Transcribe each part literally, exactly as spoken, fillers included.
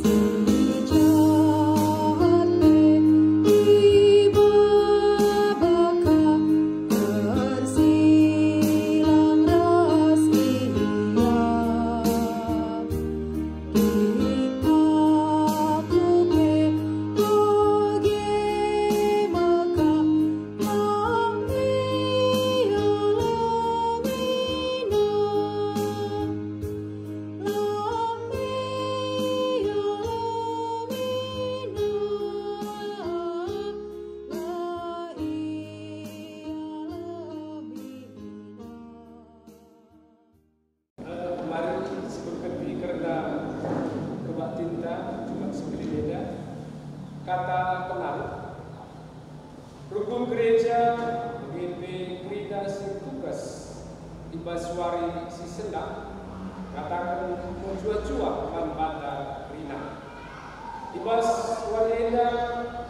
Jahat pe iba baka tersilang ras ia. Tingkahku pe bage maka lam ia lam ina. Eh, mari sibukkenpi kerna kebaktinta Jumat si Kelileda. Kata kenal. Rukun gereja bage pe kerina si tugas i bas wari si sendah ngataken mejuah-juah man banta kerina. I bas wari enda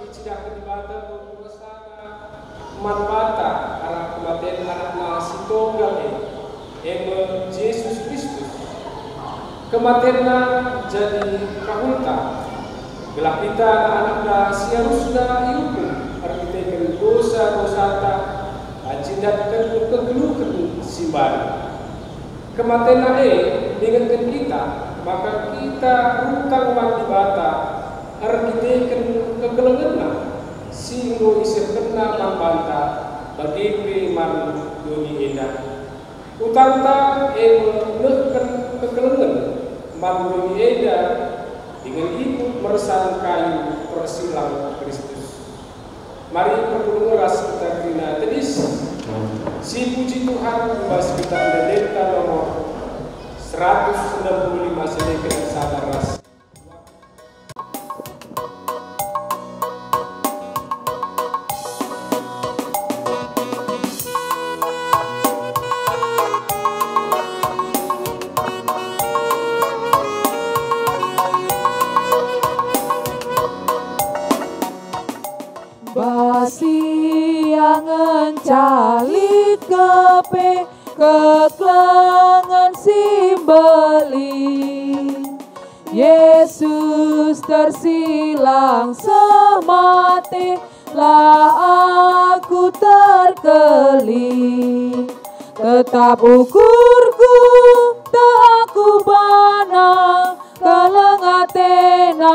icidahken Dibata kuasana man banta arah kematen Anakna si tunggal e. E me Jesus Kristus. KematenNa jadi kahulta, gelah kita anak-anakNa si arusna iukum erkiteken dosa-dosanta, banci ndatken kegeluhen si mbaru. KematenNa e ngingetken kita maka kita rutang man Dibata erkiteken kekelengenNa si enggo isehkenNa man banta, bage pe man doni enda. Utangta e me nehken kekelengen man doni enda dingen ikut mersan kayu persilang Kristus. Mari perpulungen ras kita kerina tedis. Sipuji Tuhan i bas kita ende-endenta nomor seratus enem puluh lima, siendeken sada ras. Bas ia ngenca lit kepe kekelengen si mbelin. Jesus tersilang seh mate, la aku terkelin. Tetap ukurku, tek aku bana, keleng atena,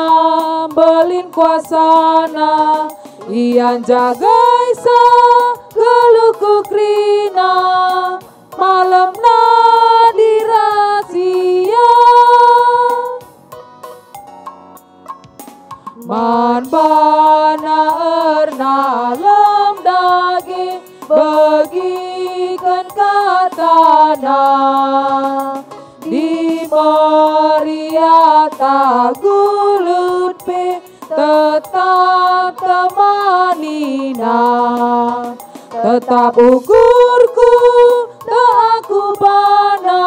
mbelin kuasana, ia njagai seh geluhku kerina, malem nadi ras ia. Man bana ernalem dage, begiken katana. Di meriah tah gulut pe tetap temanina. Tetap ukurku, tek aku bana,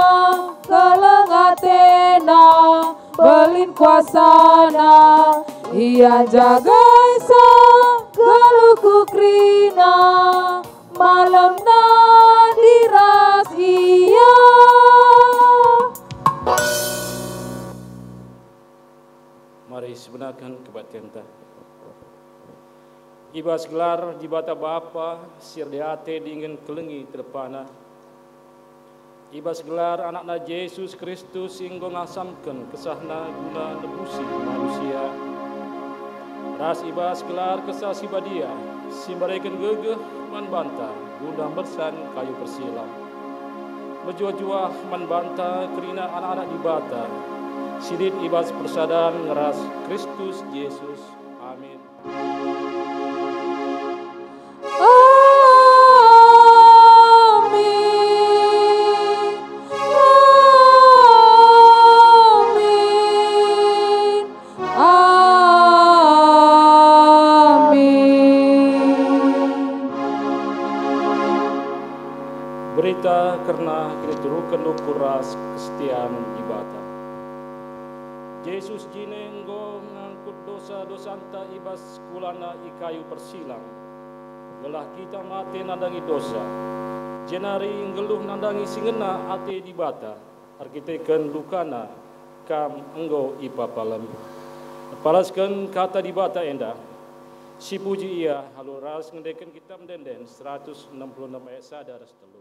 keleng atena, mbelin kuasana, ia njagai seh geluhku kerina, malem nadi ras ia. Mari sibenaken kebaktinta. I bas gelar Dibata Bapa si erdiate dingen kelengi telepana, i bas gelar Anakna Jesus Kristus si enggo ngasamken kesahNa guna nebusi manusia, ras i bas gelar Kesah Si Badia si mbereken gegeh man banta guna mersan kayu persilang. Mejuah-juah man banta kerina anak-anak Dibata si lit i bas persadan ras Kristus Jesus. Amin. Amin. Amin. Amin. Berita kerna kiniteruken ukur ras kesetian Dibata. Jesus jine enggo ngangkut dosa-dosanta i bas kulana i kayu persilang, gelah kita mate nandangi dosa, jenari nggeluh nandangi si ngena ate Dibata. Erkiteken lukana, kam enggo ipapalem. Erpalasken kata Dibata enda, sipuji Ia alu ras ngendeken kitab Ende-enden seratus enam puluh enam ayat sada ras telu.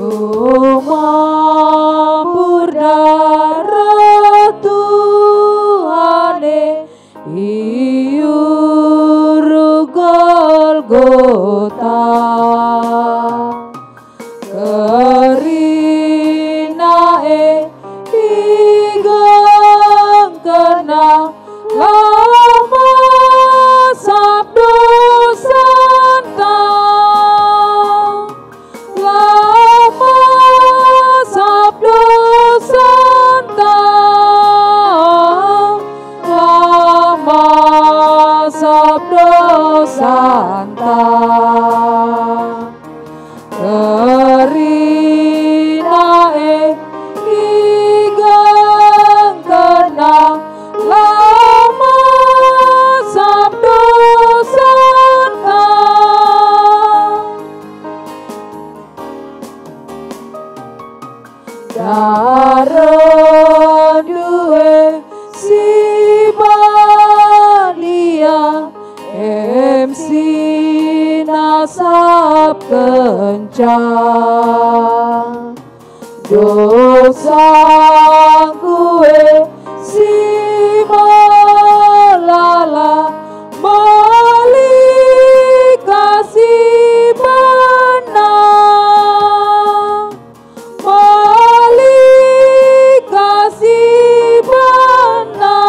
Enggo mabur dareh Tuhan e i Uru Golgota. Kerina e igengkenna la masap dosanta. La masap dosanta, la masap dosanta. Kerina e igengkenna la masap dosanta. Darehndu e si badia, em si nasapkenca. Dosangku e si melala, melikas ibana, melikas ibana,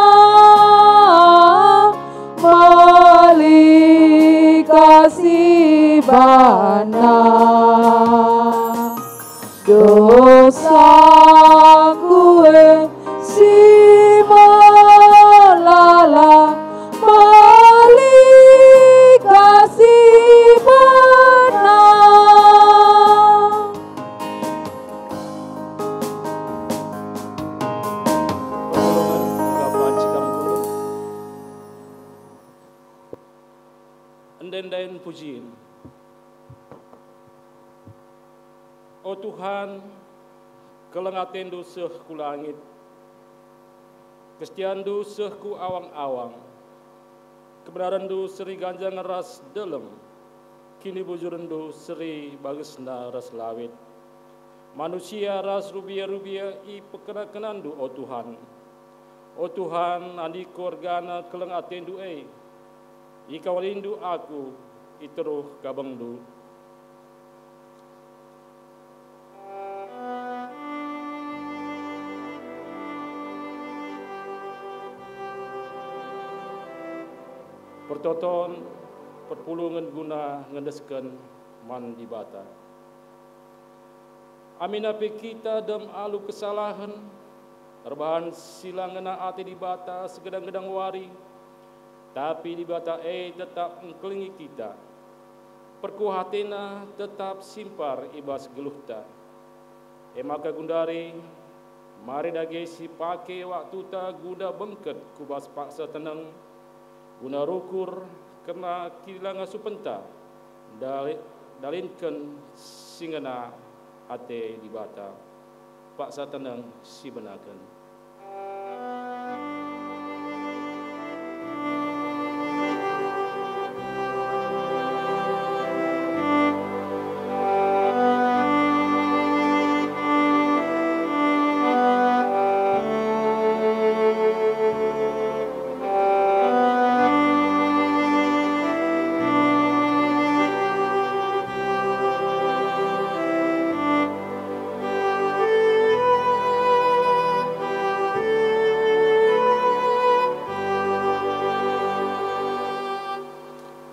melikas ibana. Dosangku e si melala, melikas ibana. Pertolongan ungkapan si kam turun. Ende-enden pujin. O Tuhan, keleng atendu seh ku langit, kesetianndu seh ku awang-awang, kebenarenndu seri ganjang ras deleng, kinibujurenndu seri bagesna ras lawit. Manusia ras rubia-rubia ipekena-kenandu, o Tuhan. O Tuhan, andiko ergana keleng atendu e, ikawalindu aku i teruh kabengndu. Pertoton, perpulungen guna ngendesken man Dibata. Amin pe kita dem alu kesalahen, erbahan si la ngena ate Dibata segedang-gedang wari, tapi Dibata e tetap engkelengi kita. Perkuah ateNa tetap simpar i bas geluhta. E maka gundari, mari dage sipake waktuta guna bengket ku bas paksa teneng, guna rukur kerna kinilangasupen-Ta, ndali-, ndalinken si ngena ate Dibata. Paksa teneng sibenaken.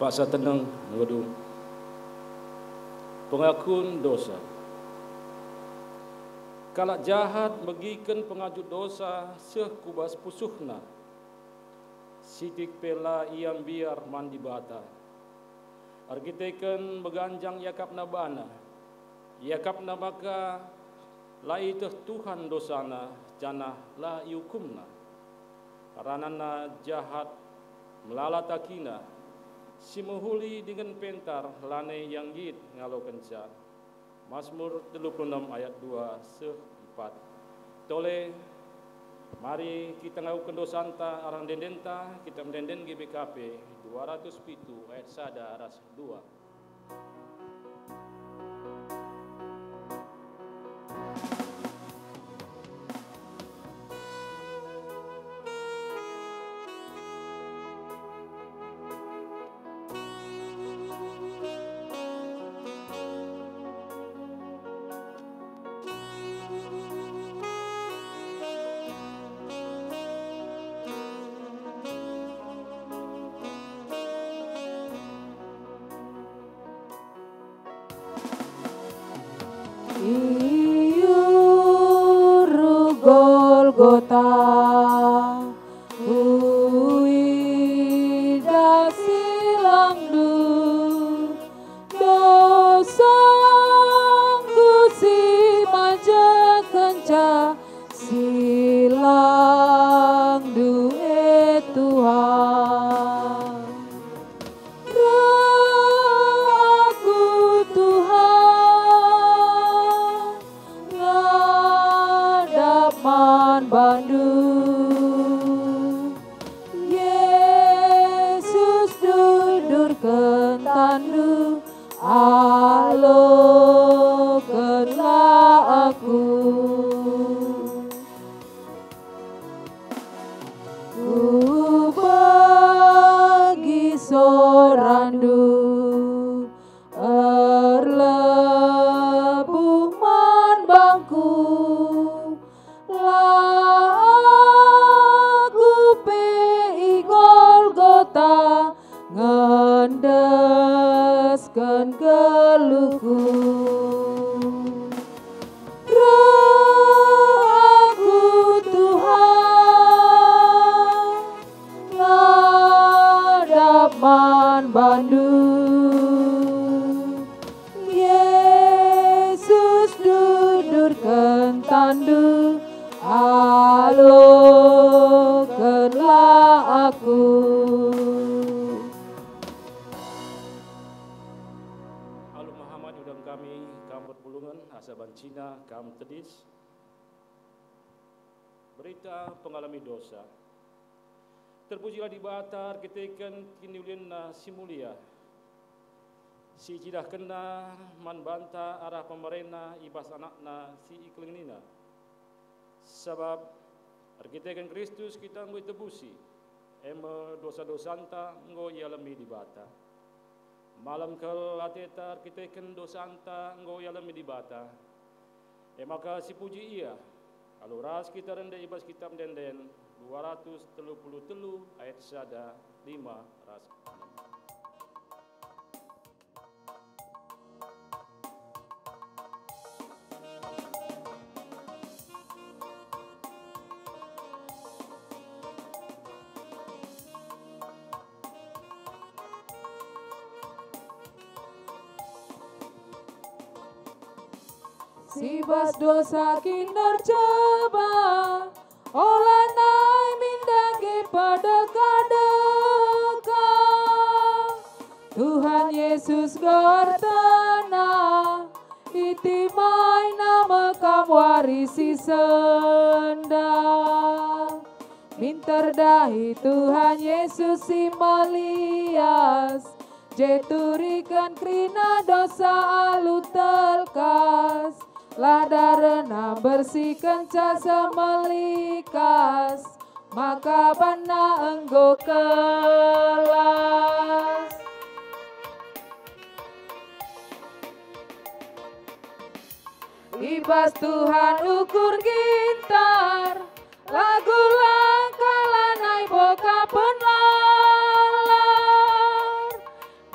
Paksa teneng ngedu. Pengakun dosa. Kalak jahat megiken pengajut dosa seh ku bas pusuhna. Sitik pe la ia mbiar man Dibata. Erkiteken meganjang iakapna bana, Iakapna maka la ieteh Tuhan dosana, janah la iukumna. Rananna jahat, melala takina, si mehuli dingen pentar lanai ia nggit ngalokenca. Masmur telu puluh enem ayat dua seh empat. Tole, mari kita ngaloken dosanta arah ende-endenta, kita ende-enden G B K P dua ratus pitu ayat sada ras dua. I Uru Golgota, kuidah silangndu, dosangku si majekenca, silangndu, e Tuhan. Reh aku, Tuhan, ngadap man bandu. Yesus, dudurken tanNdu, alokenlah aku. Kubegi sorandu erlebuh man bangku, la aku pe i Golgota ngendesken geluhku. Reh aku, Tuhan, ngadap man bandu. Yesus, dudurken tanNdu, alokenlah aku. Alu mehamat iudah kami, kam perpulungen, asa bancina kam tedis. Berita pengalemi dosa. Terpujilah Dibata erkiteken kiniulinNa si mulia, si icidahkenNa man banta arah pemereNa i bas AnakNa si ikelengiNa. Sabap erkiteken Kristus kita enggo itebusi, e me dosa-dosanta enggo ialemi Dibata. Malem kal ateta erkiteken dosanta enggo ialemi Dibata. E maka sipuji Ia, alu ras kita rende i bas Kitap Ende-enden dua ratus telu puluh telu ayat sada, lima ras enem. Si bas dosa kin erceba, olanai min dage pedeka-deka. Tuhan Yesus enggo ertaneh, itimaina me kam wari si sendah. Minter dahi Tuhan Yesus si melias, jeturiken kerina dosa alu telkas. La darehna mbersihkenca semelikas, maka banna enggo kelas. I bas Tuhan ukur gintar, lagu langkah lanai boka penlalar.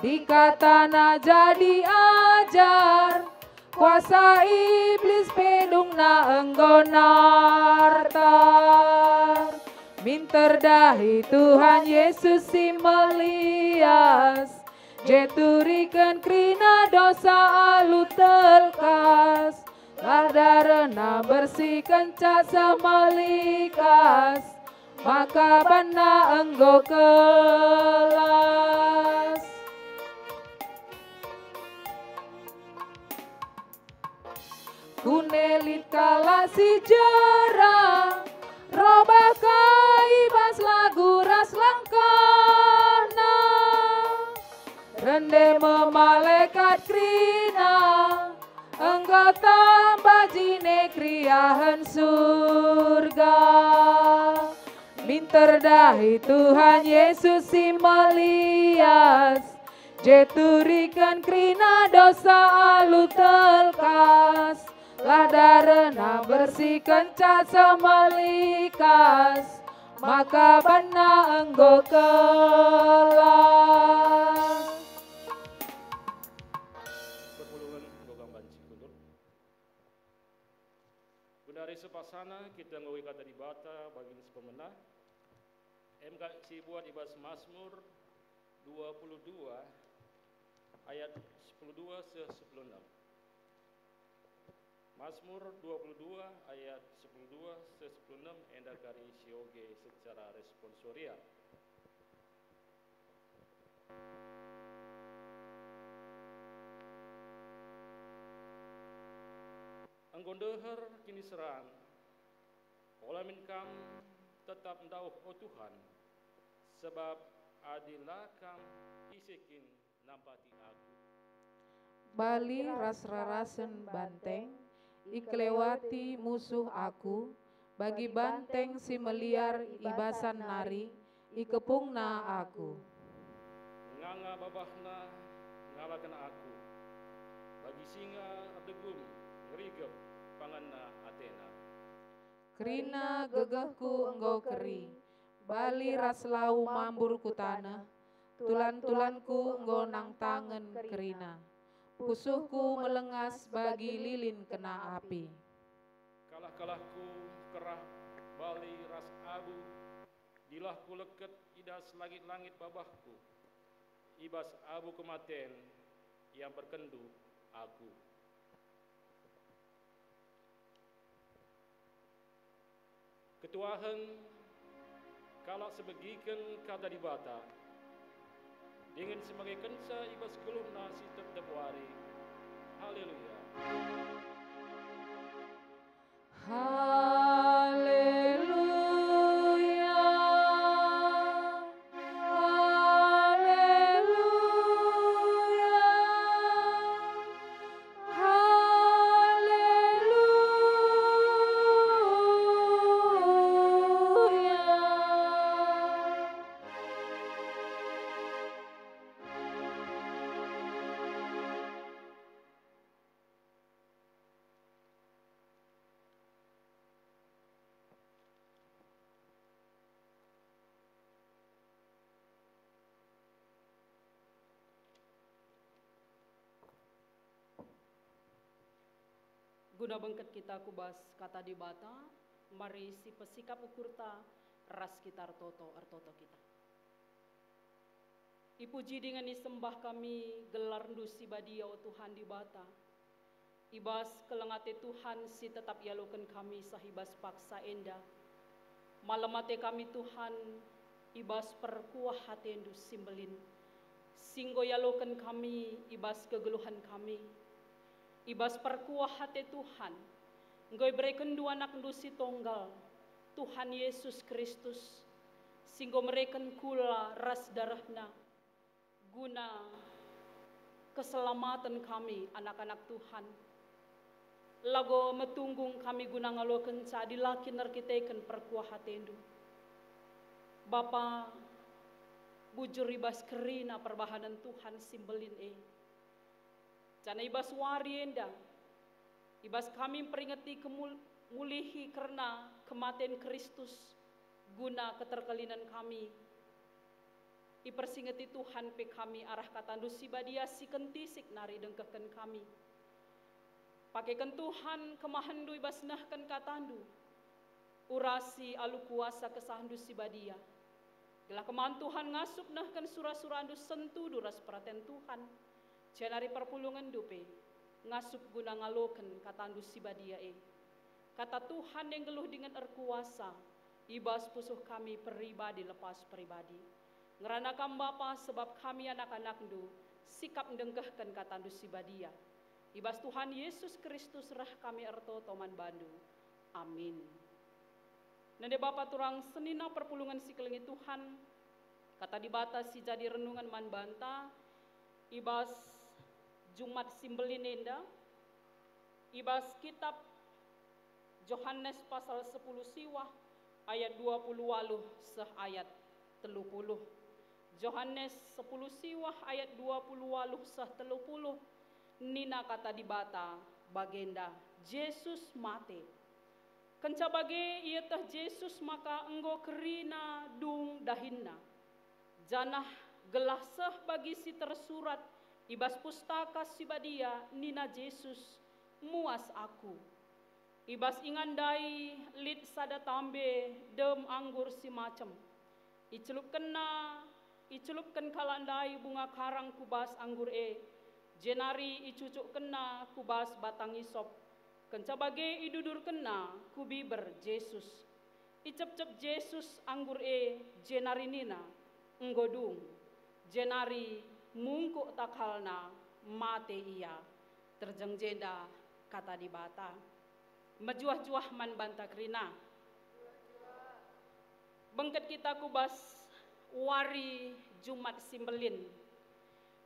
DikataNa jadi ajar, kuasa iblis pe dungna enggo nartar. Minter dahi Tuhan Yesus si melias, Jeturiken kerina dosa alu telkas, lah darehna bersihken ca semalikas, maka banna enggo kelas. Kune lit kalak si jera, robah ka i bas lagu ras langkahna. Rende me malekat kerina, enggo tambah jine keriahen Surga. Minter dahi Tuhan Yesus si melias, jeturiken kerina dosa alu telkas, lah darehna bersihken ca semalikas, maka banna enggo kelas. Perpulungen enggo kam banci kundul. Gundari sepasana kita nggo Kata Dibata bagin si pemena. Em ka si buat i bas Mazmur dua puluh dua ayat sepuluh dua seh sepuluh enam. Mazmur dua puluh dua ayat sepuluh dua seh sepuluh enam enda kari sioge secara responsorial. Enggo ndeher kiniseran, ola min kam tetap ndauh, o Tuhan, sebab adi la kam, ise kin nampati aku? Bali ras rarasen banteng ikelewati musuh aku, bagi banteng si meliar ibasan nari ikepungna aku. Nganga babahna ngalaken aku, bagi singa erdegum ngerigep panganna atena. Kerina gegehku enggo keri, bali ras lau mambur ku taneh, tulan-tulanku enggo nangtangen kerina. Pusuhku melengas bagi lilin kena api. Kalah-kalahku kerah bali ras abu, dilah kuleket i das langit-langit babahku, i bas abu kematen iamberkenndu aku. Ketuahen kalak si megiken Kata Dibata, dingen si magekenca i bas geluhna si tep-tep wari. Haleluya! Haleluya! Haleluya! Haleluya! Guna bengket kita ku bas Kata Dibata, mari sipesikap ukurta ras kita ertoto, ertoto kita. Ipuji dingen isembah kami gelarNdu si badia, o Tuhan Dibata. I bas keleng ate Tuhan si tetap ialoken kami seh i bas paksa enda. Malem ate kami, Tuhan, i bas perkuah ateNdu si mbelin, si enggo ialoken kami i bas kegeluhen kami. I bas perkuah ate Tuhan, enggo iberekenNdu AnakNdu si Tonggal, Tuhan Yesus Kristus, si enggo mereken kula ras darehNa guna keselamaten kami, anak-anak Tuhan. Labo metunggung kami guna ngalokenca adi la kin erkiteken perkuah ateNdu. Bapa, bujur i bas kerina perbahanen Tuhan si mbelin e. Janah i bas wari enda, i bas kami mperingeti kemul-, mulihi kerna kematen Kristus guna keterkelinen kami, ipersingeti Tuhan pe kami arah KataNdu si badia si kentisik nari dengkehken kami. Pakeken Tuhan kemahenNdu i bas nehken KataNdu, urasi alu kuasa KesahNdu si badia. Gelah keman Tuhan ngasup nehken sura-surandu sentudu ras peraten Tuhan, jenari perpulungenndu pe ngasup guna ngaloken katandu si badia e. Kata Tuhan e nggeluh dingen erkuasa i bas pusuh kami peribadi lepas peribadi. Ngerana Kam Bapa, sebab kami anak-anakndu, sikap ndengkehken katandu si badia. I bas Tuhan Yesus Kristus reh kami ertoto man bandu. Amin. Nande Bapa turang senina perpulungen si kelengi Tuhan, kata Dibata si jadi renungen man banta i bas Jumat si mbelin enda, i bas kitab Johanes pasal sepuluh siwah ayat dua puluh waluh seh ayat telu puluh. Johanes sepuluh siwah ayat dua puluh waluh seh telu puluh, nina kata Dibata bagenda, Jesus mate. Kenca bage ieteh Jesus maka enggo kerina dung dahinna. Janah gelah seh bagi si tersurat i bas Pustaka Si Badia, nina Jesus, "Muas Aku." I bas ingan ndai lit sada tambe dem anggur si macem. Icelupkenna, icelupken kalak ndai bunga karang ku bas anggur e, jenari icucukkenna ku bas batang isop. Kenca bage idudurkenna ku biber Jesus. Icepcep Jesus anggur e, jenari nina, "Enggo dung." Jenari mungkuk takalna, mate ia. Terjeng jenda kata Dibata. Mejuah-juah man banta kerina. Bengket kita ku bas wari Jumat si Mbelin.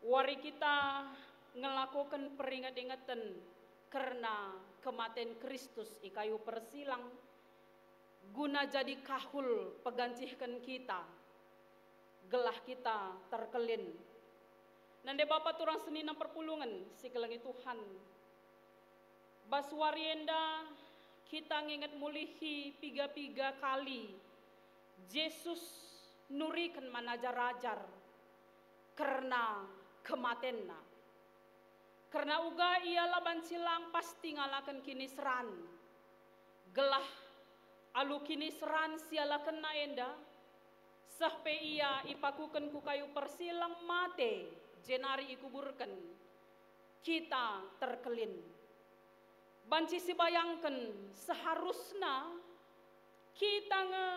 Wari kita ngelakoken peringet-ingeten kerna kematen Kristus i kayu persilang, guna jadi kahul pegancihken kita, gelah kita terkelin. Nande Bapa turang senina perpulungen si kelengi Tuhan, bas wari enda kita ngenget mulihi piga-piga kali Jesus nuriken man ajar-ajar kerna kematenNa. Kerna uga Ia la banci lang pasti ngalaken kiniseran, gelah alu kiniseran si ialakenNa enda, seh pe Ia ipakuken ku kayu persilang, mate, jenari ikuburken, kita terkelin. Banci sibayangken seharusna kita nge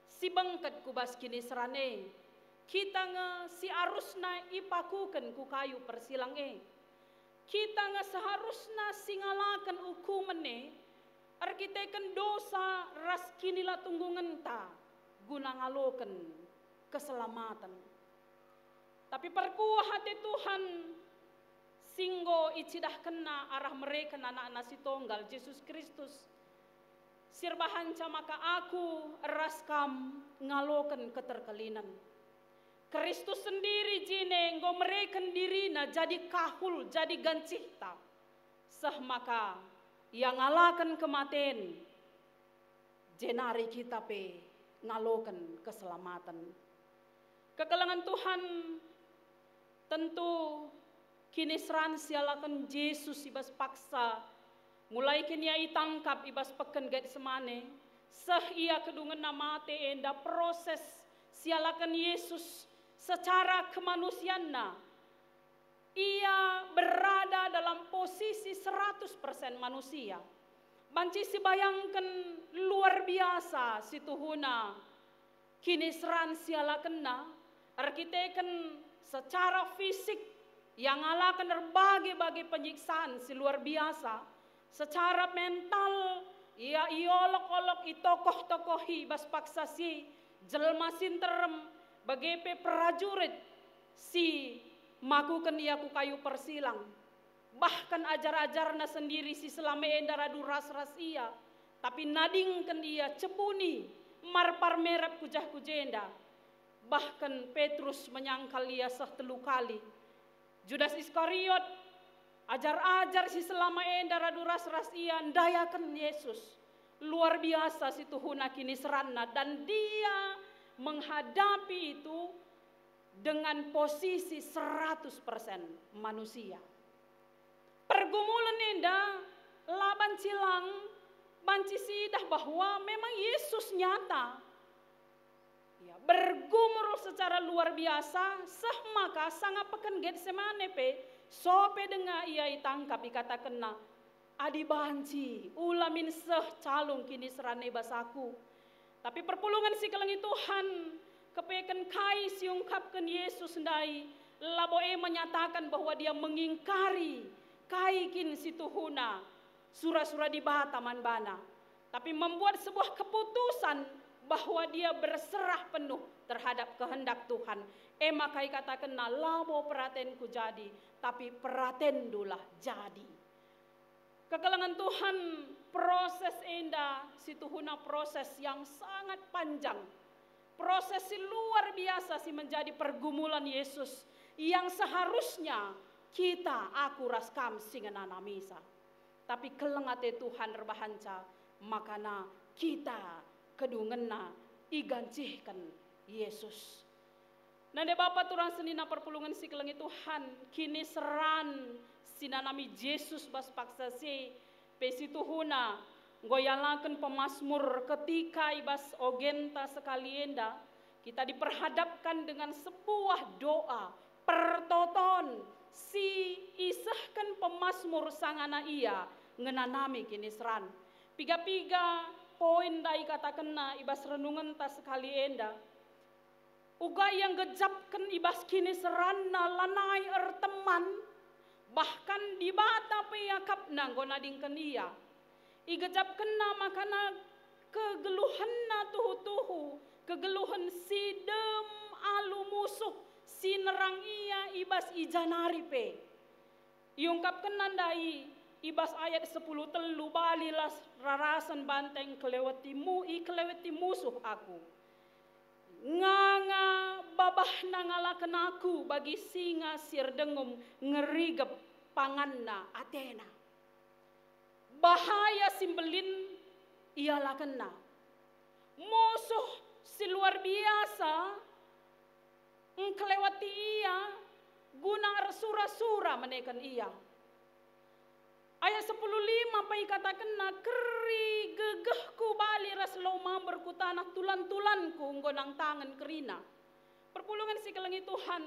si bengket ku bas kiniseran e, kita nge si arusna ipakuken ku kayu persilang e. Kita nge seharusna si ngalaken ukumen e erkiteken dosa ras kinilatunggungenta guna ngaloken keselamaten. Tapi perkuah ate Tuhan si enggo icidahkenNa arah mereken AnakNa si tonggal, Jesus Kristus, si erbahanca maka aku ras kam ngaloken keterkelinen. Kristus sendiri jine enggo mereken diriNa jadi kahul, jadi gancihta, seh maka Ia ngalaken kematen, jenari kita pe ngaloken keselamaten. Kekelengen Tuhan, tentu kiniseran si ialaken Jesus i bas paksa, mulai kin Ia itangkap i bas peken Getsemane, seh Ia kedungenna mate enda, proses si ialaken Jesus secara kemanusianNa. Ia berada dalam posisi seratus persen manusia. Banci sibayangken luar biasa situhuna kiniseran si ialakenNa, erkiteken secara fisik Ia ngalaken erbage-bage penyiksaan si luar biasa, secara mental Ia iolok-olok, itokoh-tokohi bas paksa si jelma si nterem, bage pe perajurit si makuken Ia ku kayu persilang. Bahkan ajar-ajarNa sendiri si selama enda radu ras-ras Ia, tapi nadingken Ia, cebuni, marpar merap ku jah ku jenda. Bahkan Petrus menyangkal Ia seh telu kali. Judas Iskariot, ajar-ajar si selama enda radu ras-ras Ia ndayaken Jesus. Luar biasa situhuna kiniseranna, dan dia menghadapi itu dengan posisi seratus persen manusia. Pergumulen enda la banci lang, banci siidah bahwa memang Yesus nyata. Bergumul secara luar biasa, seh maka sanga peken Getsemane pe, sope denga ia itangkap, ikatakenna, "Adi banci, ula min seh calung kiniseran e bas aku." Tapi perpulungen si kelengi Tuhan, kepeken kai si iungkapken Yesus ndai, labo e menyatakan bahwa dia mengingkari kai kin si tuhuna sura-sura Dibata man bana, tapi membuat sebuah keputusan bahwa dia berserah penuh terhadap kehendak Tuhan. E maka ikatakenna, "Labo peratenku jadi, tapi peratenNdulah jadi." Kekelengen Tuhan, proses enda situhuna proses yang sangat panjang. Proses si luar biasa si menjadi pergumulan Yesus, yang seharusnya kita, aku ras kam si ngenanamisa. Tapi keleng ate Tuhan erbahanca, makana kita kedungenna igancihken Yesus. Nande bapa turang senina perpulungen si kelengi Tuhan, kiniseran si nanami Jesus bas paksa si pe situhuna enggo ialaken pemasmur ketika i bas ogenta sekali enda, kita diperhadapkan dengan sebuah doa pertoton si isehken pemasmur sangana ia ngenanami kiniseran. Piga-piga poin ndai ikatakenna i bas renungenta sekali enda. Uga ia nggejapken i bas kiniseranna lanai erteman, bahkan Dibata pe iakapna enggo nadingken ia. Igejapkenna makana kegeluhenna tuhu-tuhu, kegeluhen si dem alu musuh si nerang ia i bas i ja nari pe. Iungkapkenna ndai i bas ayat sepuluh telu, "Bali ras rarasen banteng keleweti mu-, ikeleweti musuh aku. Nganga babahna ngalaken aku bagi singa si erdengum ngerigep panganna atena." Bahaya si mbelin ialakenna. Musuh si luar biasa engkeleweti ia guna ersura-sura meneken ia. Ayat sepuluh lima pe ikatakenna, "Keri gegehku bali ras lau mamber ku tanah tulan-tulanku enggo nangtangen kerina." Perpulungen si kelengi Tuhan,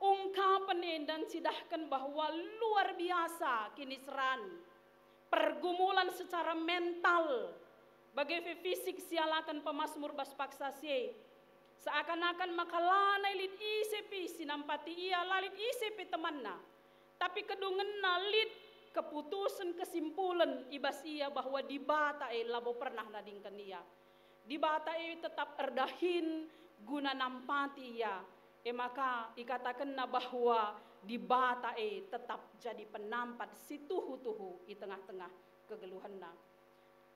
ungkapen enda ncidahken bahwa luar biasa kiniseran, pergumulan secara mental, bage pe fisik si ialaken pemasmur bas paksa si e. Seakan-akan maka lanai lit ise pe si nampati ia, la lit ise pe temanna. Tapi kedungenna lit keputusen, kesimpulen i bas ia bahwa Dibata e labo pernah nadingken ia. Dibata e tetap erdahin guna nampati ia. E maka ikatakenna bahwa Dibata e tetap jadi penampat si tuhu-tuhu i tengah-tengah kegeluhenna.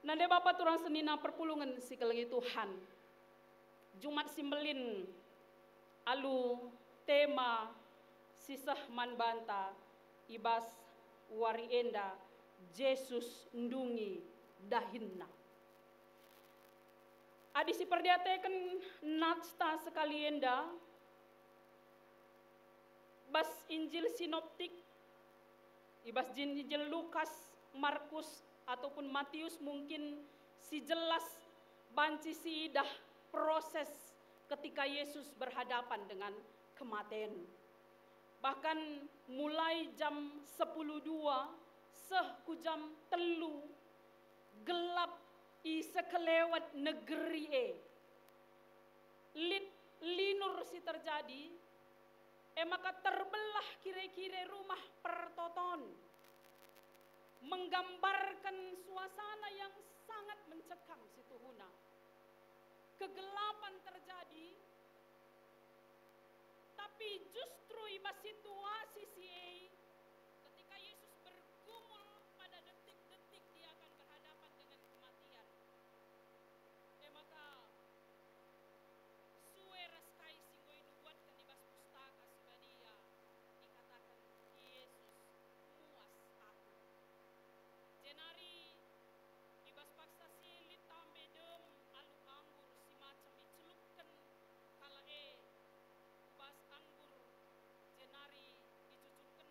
Nande bapa turang senina perpulungen si kelengi Tuhan. Jumat si mbelin alu tema si seh man banta i bas wari enda, Jesus ndungi dahinna. Adi siperdiateken natsta sekali enda, bas Injil sinoptik, i bas Injil Lukas, Markus, ataupun Matius mungkin si jelas banci siidah proses ketika Yesus berhadapan dengan kematen. Bahkan mulai jam sepuluh dua seh ku jam telu, gelap i sekelewet negeri e. Lit linur si terjadi, e maka terbelah kire-kire rumah pertoton, menggambarken suasana yang sangat mencekam situhuna. Kegelapan terjadi, tapi justru i bas situasi si e, ketika Yesus bergumul pada detik-detik dia akan berhadapan dengan kematian, e maka sue ras kai si enggo inubuatken i bas Pustaka Si Badia, ikataken, "Yesus, muas aku." Jenari i bas paksa si e lit tambe dem alu anggur si macam icelupken kalak e ku bas anggur, jenari icucurken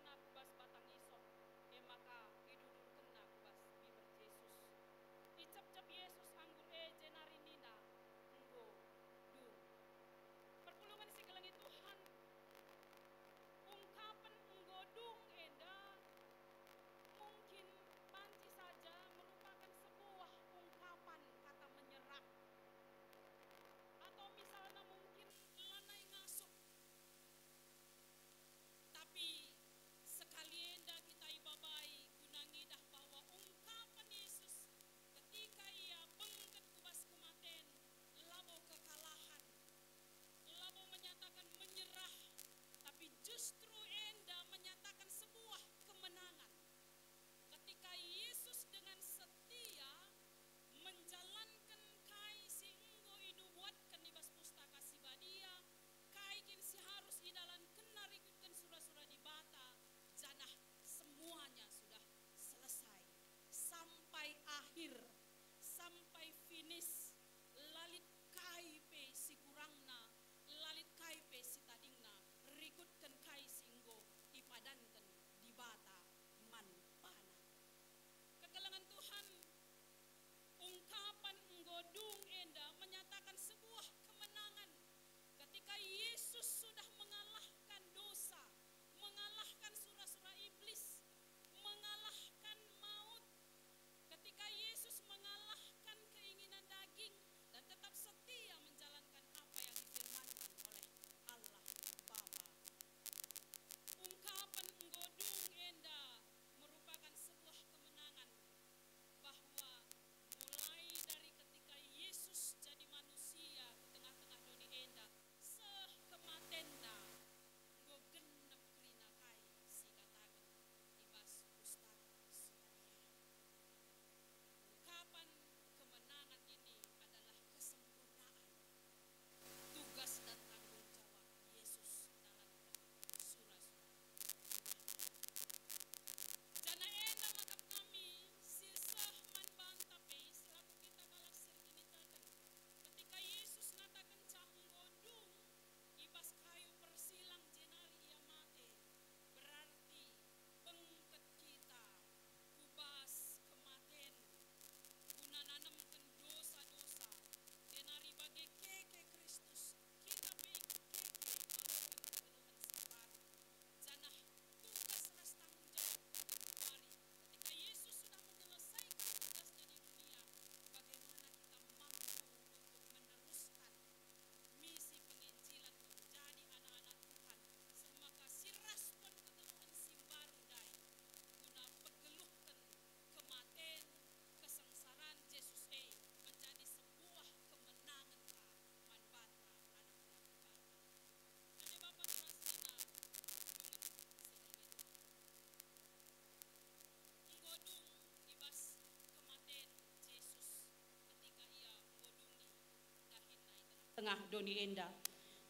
doni enda.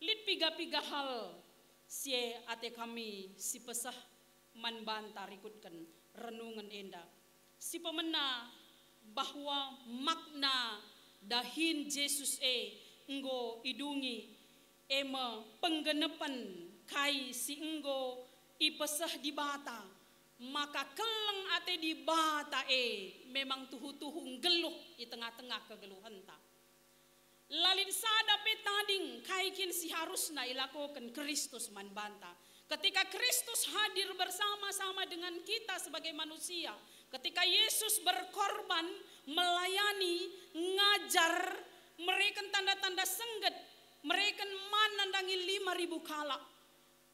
Lit piga-piga hal si e ate kami sipeseh man banta rikutken renungen enda. Si pemena bahwa makna dahin Jesus e enggo idungi, e me penggenepen kai si enggo ipeseh Dibata, maka keleng ate Dibata e memang tuhu-tuhu nggeluh i tengah-tengah kegeluhenta. La lit sada pe tading kai kin si harusna ilakoken Kristus man banta. Ketika Kristus hadir bersama-sama dengan kita sebagai manusia, ketika Yesus berkorban, melayani, ngajar, mereken tanda-tanda sengget, mereken man nandangi lima ribu kalak,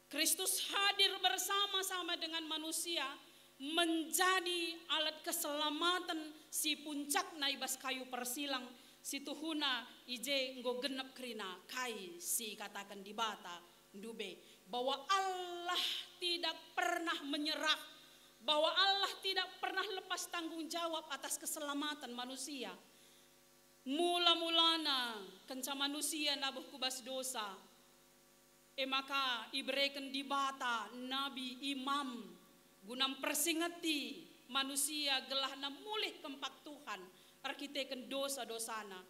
Kristus hadir bersama-sama dengan manusia menjadi alat keselamaten si puncakna i bas kayu persilang, si tuhuna i je enggo genep kerina kai si ikataken Dibata ndube, bahwa Allah tidak pernah menyerah, bahwa Allah tidak pernah lepas tanggung jawab atas keselamatan manusia. Mula-mulana kenca manusia nabuh ku bas dosa, e maka ibereken Dibata nabi, imam, guna mpersingeti manusia gelahna mulih kempak Tuhan erkiteken dosa-dosana.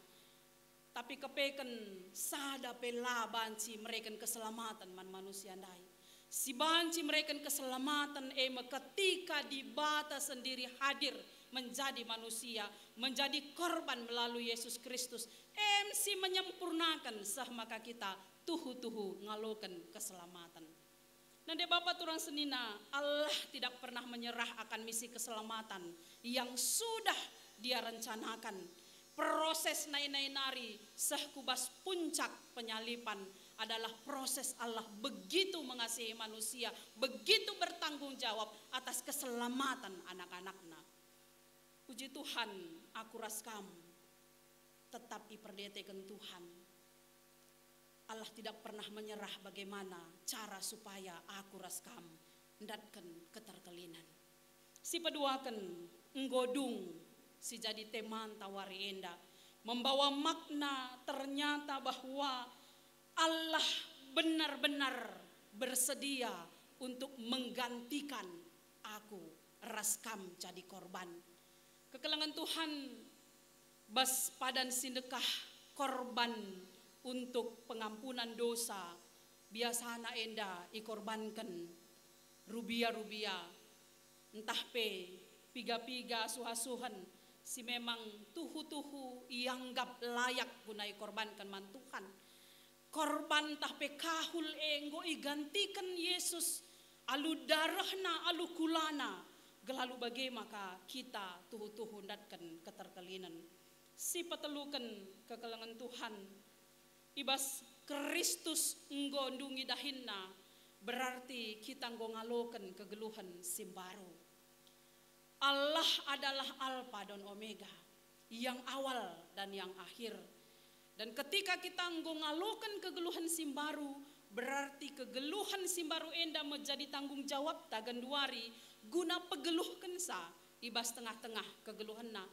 Tapi kepeken sada pe la banci mereken keselamaten man manusia ndai. Si banci mereken keselamaten e me ketika Dibata sendiri hadir menjadi manusia, menjadi korban melalui Yesus Kristus, em si menyempurnaken seh maka kita tuhu-tuhu ngaloken keselamaten. Nande bapa turang senina, Allah tidak pernah menyerah akan misi keselamatan yang sudah Dia rencanakan. Proses nai-nai nari seh ku bas puncak penyalipan adalah proses Allah begitu mengasihi manusia, begitu bertanggung jawab atas keselamatan anak-anakna. Puji Tuhan, aku ras kam tetap iperdeteken Tuhan. Allah tidak pernah menyerah bagaimana cara supaya aku ras kam ndatken keterkelinen. Si peduaken, enggo dung si jadi temanta wari enda, membawa makna ternyata bahwa Allah benar-benar bersedia untuk menggantikan aku ras kam jadi korban. Kekelengen Tuhan, bas padan si ndekah korban untuk pengampunan dosa, biasana enda ikorbanken rubia-rubia, ntah pe piga-piga asuh-asuhen si memang tuhu-tuhu ianggap layak guna ikorbanken man Tuhan. Korban ntah pe kahul e enggo igantiken Yesus alu darehNa, alu kulaNa, gelah alu bage maka kita tuhu-tuhu ndatken keterkelinen. Si peteluken kekelengen Tuhan, i bas Kristus enggo ndungi dahinNa, berarti kita enggo ngaloken kegeluhen si mbaru. Allah adalah Alpa dan Omega, yang awal dan yang akhir. Dan ketika kita enggo ngaloken kegeluhen si mbaru, berarti kegeluhen si mbaru enda me jadi tanggung jawabta genduari guna pegeluhkenca i bas tengah-tengah kegeluhenna.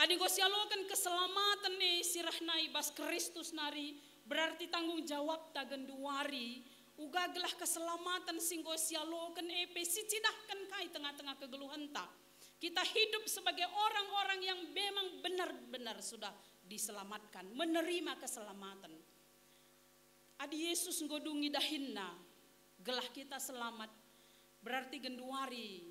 Adi enggo sialoken keselamaten e si reh nai bas Kristus nari, berarti tanggung jawabta genduari, uga gelah keselamaten si enggo sialoken e pe sicidahken kai tengah-tengah kegeluhenta. Kita hidup sebagai orang-orang yang memang benar-benar sudah diselamatkan, menerima keselamatan. Adi Yesus enggo dungi dahinNa gelah kita selamat, berarti genduari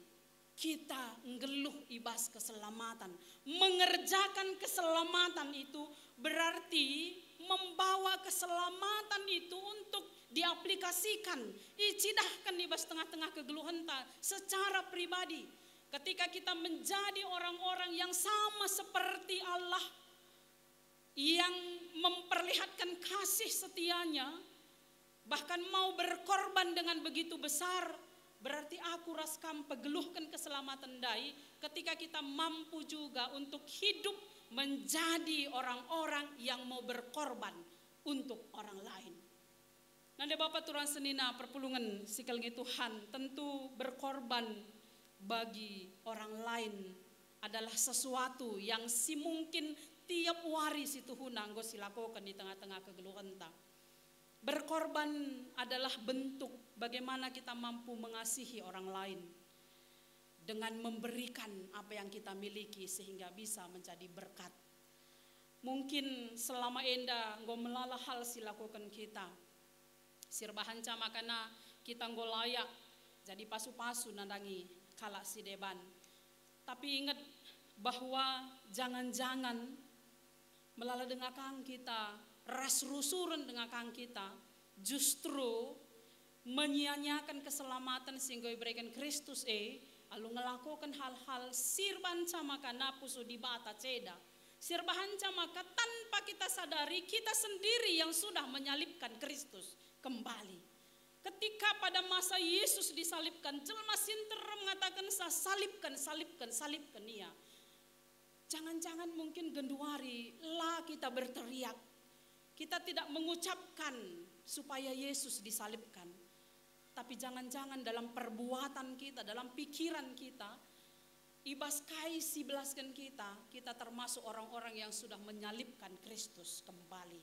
kita nggeluh i bas keselamatan. Mengerjakan keselamatan itu berarti membawa keselamatan itu untuk diaplikasikan, icidahkan i bas tengah-tengah kegeluhenta secara pribadi. Ketika kita menjadi orang-orang yang sama seperti Allah, yang memperlihatkan kasih setianya, bahkan mau berkorban dengan begitu besar, berarti aku ras kam pegeluhken keselamatan ndai ketika kita mampu juga untuk hidup menjadi orang-orang yang mau berkorban untuk orang lain. Nande bapa turang senina perpulungen si kelengi Tuhan, tentu berkorban bagi orang lain adalah sesuatu yang si mungkin tiap wari situhuna enggo silakoken di tengah-tengah kegeluhenta. Berkorban adalah bentuk bagaimana kita mampu mengasihi orang lain dengan memberikan apa yang kita miliki sehingga bisa menjadi berkat. Mungkin selama enda enggo melala hal silakoken kita. Sirbahanca makana kita enggo layak jadi pasu-pasu nandangi kalak si deban. Tapi inget bahwa jangan-jangan melala denga kang kita, ras rusuren denga kang kita, justru menyia-nyiaken keselamaten si enggo ibereken Kristus e, alu ngelakoken hal-hal sirbahanca maka napusu Dibata ceda. Sirbahanca maka tanpa kita sadari, kita sendiri yang sudah menyalibkan Kristus kembali. Ketika pada masa Yesus disalibkan, jelma si nterem mengataken, "Sa salibken, salibken, salibken ia." Jangan-jangan mungkin genduari la kita berteriak. Kita tidak mengucapkan supaya Yesus disalibkan. Tapi jangan-jangan dalam perbuatan kita, dalam pikiran kita, i bas kai si belasken kita, kita termasuk orang-orang yang sudah menyalibkan Kristus kembali.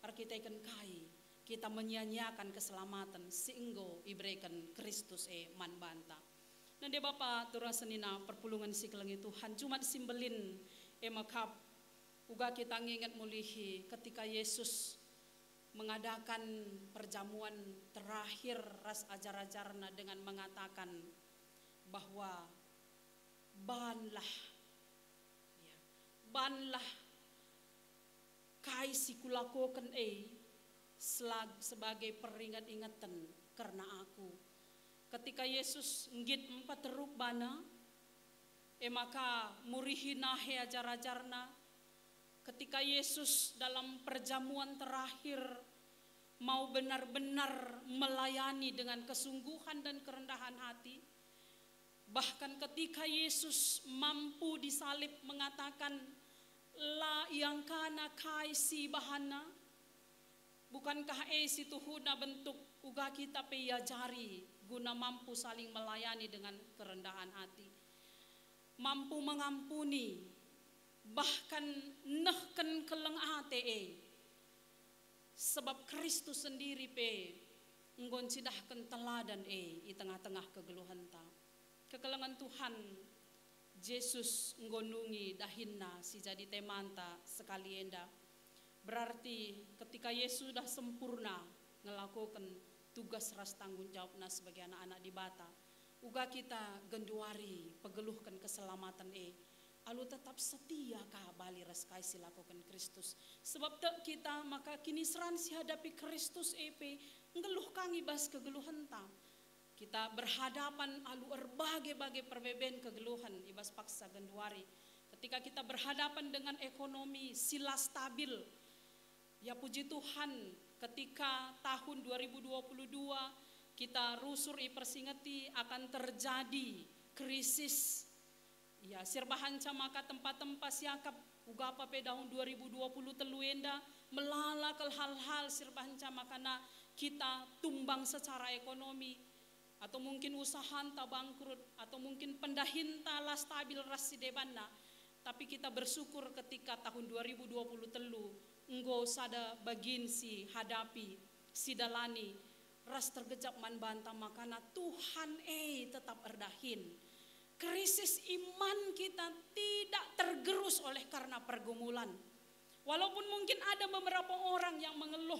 Erkiteken kai kita menyia-nyiakan keselamaten si enggo ibereken Kristus e man banta. Nande bapa turang senina perpulungen si kelengi Tuhan, Jumat si Mbelin e mekap uga kita nginget mulihi ketika Yesus mengadakan perjamuan terakhir ras ajar-ajarna dengan mengatakan bahwa banlah, ya, banlah kai si kulakoken e selag-, sebagai peringet-ingeten kerna aku. Ketika Yesus nggit empat terup bana, e maka murihi nahe ajar-ajarna. Ketika Yesus dalam perjamuan terakhir mau benar-benar melayani dengan kesungguhan dan kerendahan hati, bahkan ketika Yesus mampu disalib mengatakan, "La iangkana kai si ibahanna." Bukankah e situhuna bentuk uga kita pe iajari guna mampu saling melayani dengan kerendahan hati? Mampu mengampuni, bahkan nehken keleng ate e. Sebab Kristus sendiri pe enggo ncidahken teladan e i tengah-tengah kegeluhenta. Kekelengen Tuhan, Jesus enggo nungi dahinna si jadi temanta sekali enda. Berarti ketika Yesus sudah sempurna ngelakoken tugas ras tanggung jawabna sebagai anak-anak Dibata, uga kita genduari pegeluhken keselamaten e, alu tetap setia ka bali ras kai si lakoken Kristus. Sebab tek kita maka kiniseran si hadapi Kristus e pe nggeluh ka ngi bas kegeluhenta. Kita berhadapan alu erbage-bage perbeben kegeluhen i bas paksa genduari. Ketika kita berhadapan dengan ekonomi si la stabil, ya puji Tuhan, ketika tahun dua ribu dua puluh dua kita rusur ipersingeti akan terjadi krisis. Ya, sirbahanca maka tempa-tempa siakap, ugapa pe dahun dua ribu dua puluh telu enda, melala kal hal-hal sirbahanca makana kita tumbang secara ekonomi, atau mungkin usahanta bangkrut, atau mungkin pendahinta la stabil ras si debanna. Tapi kita bersyukur ketika tahun dua ribu dua puluh telu enggo sada bagin si hadapi, si dalani, ras tergejap man banta makana Tuhan e tetap erdahin. Krisis iman kita tidak tergerus oleh karena pergumulan. Walaupun mungkin ada beberapa orang yang mengeluh,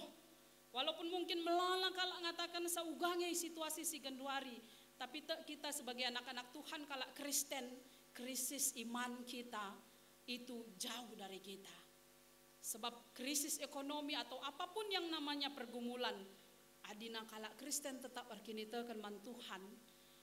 walaupun mungkin melala kalak ngataken sauga nge situasi si genduari, tapi tek kita sebagai anak-anak Tuhan, kalak Kristen, krisis iman kita itu jauh dari kita. Sebab krisis ekonomi atau apapun yang namanya pergumulan, adina kalak Kristen tetap erkiniteken man Tuhan,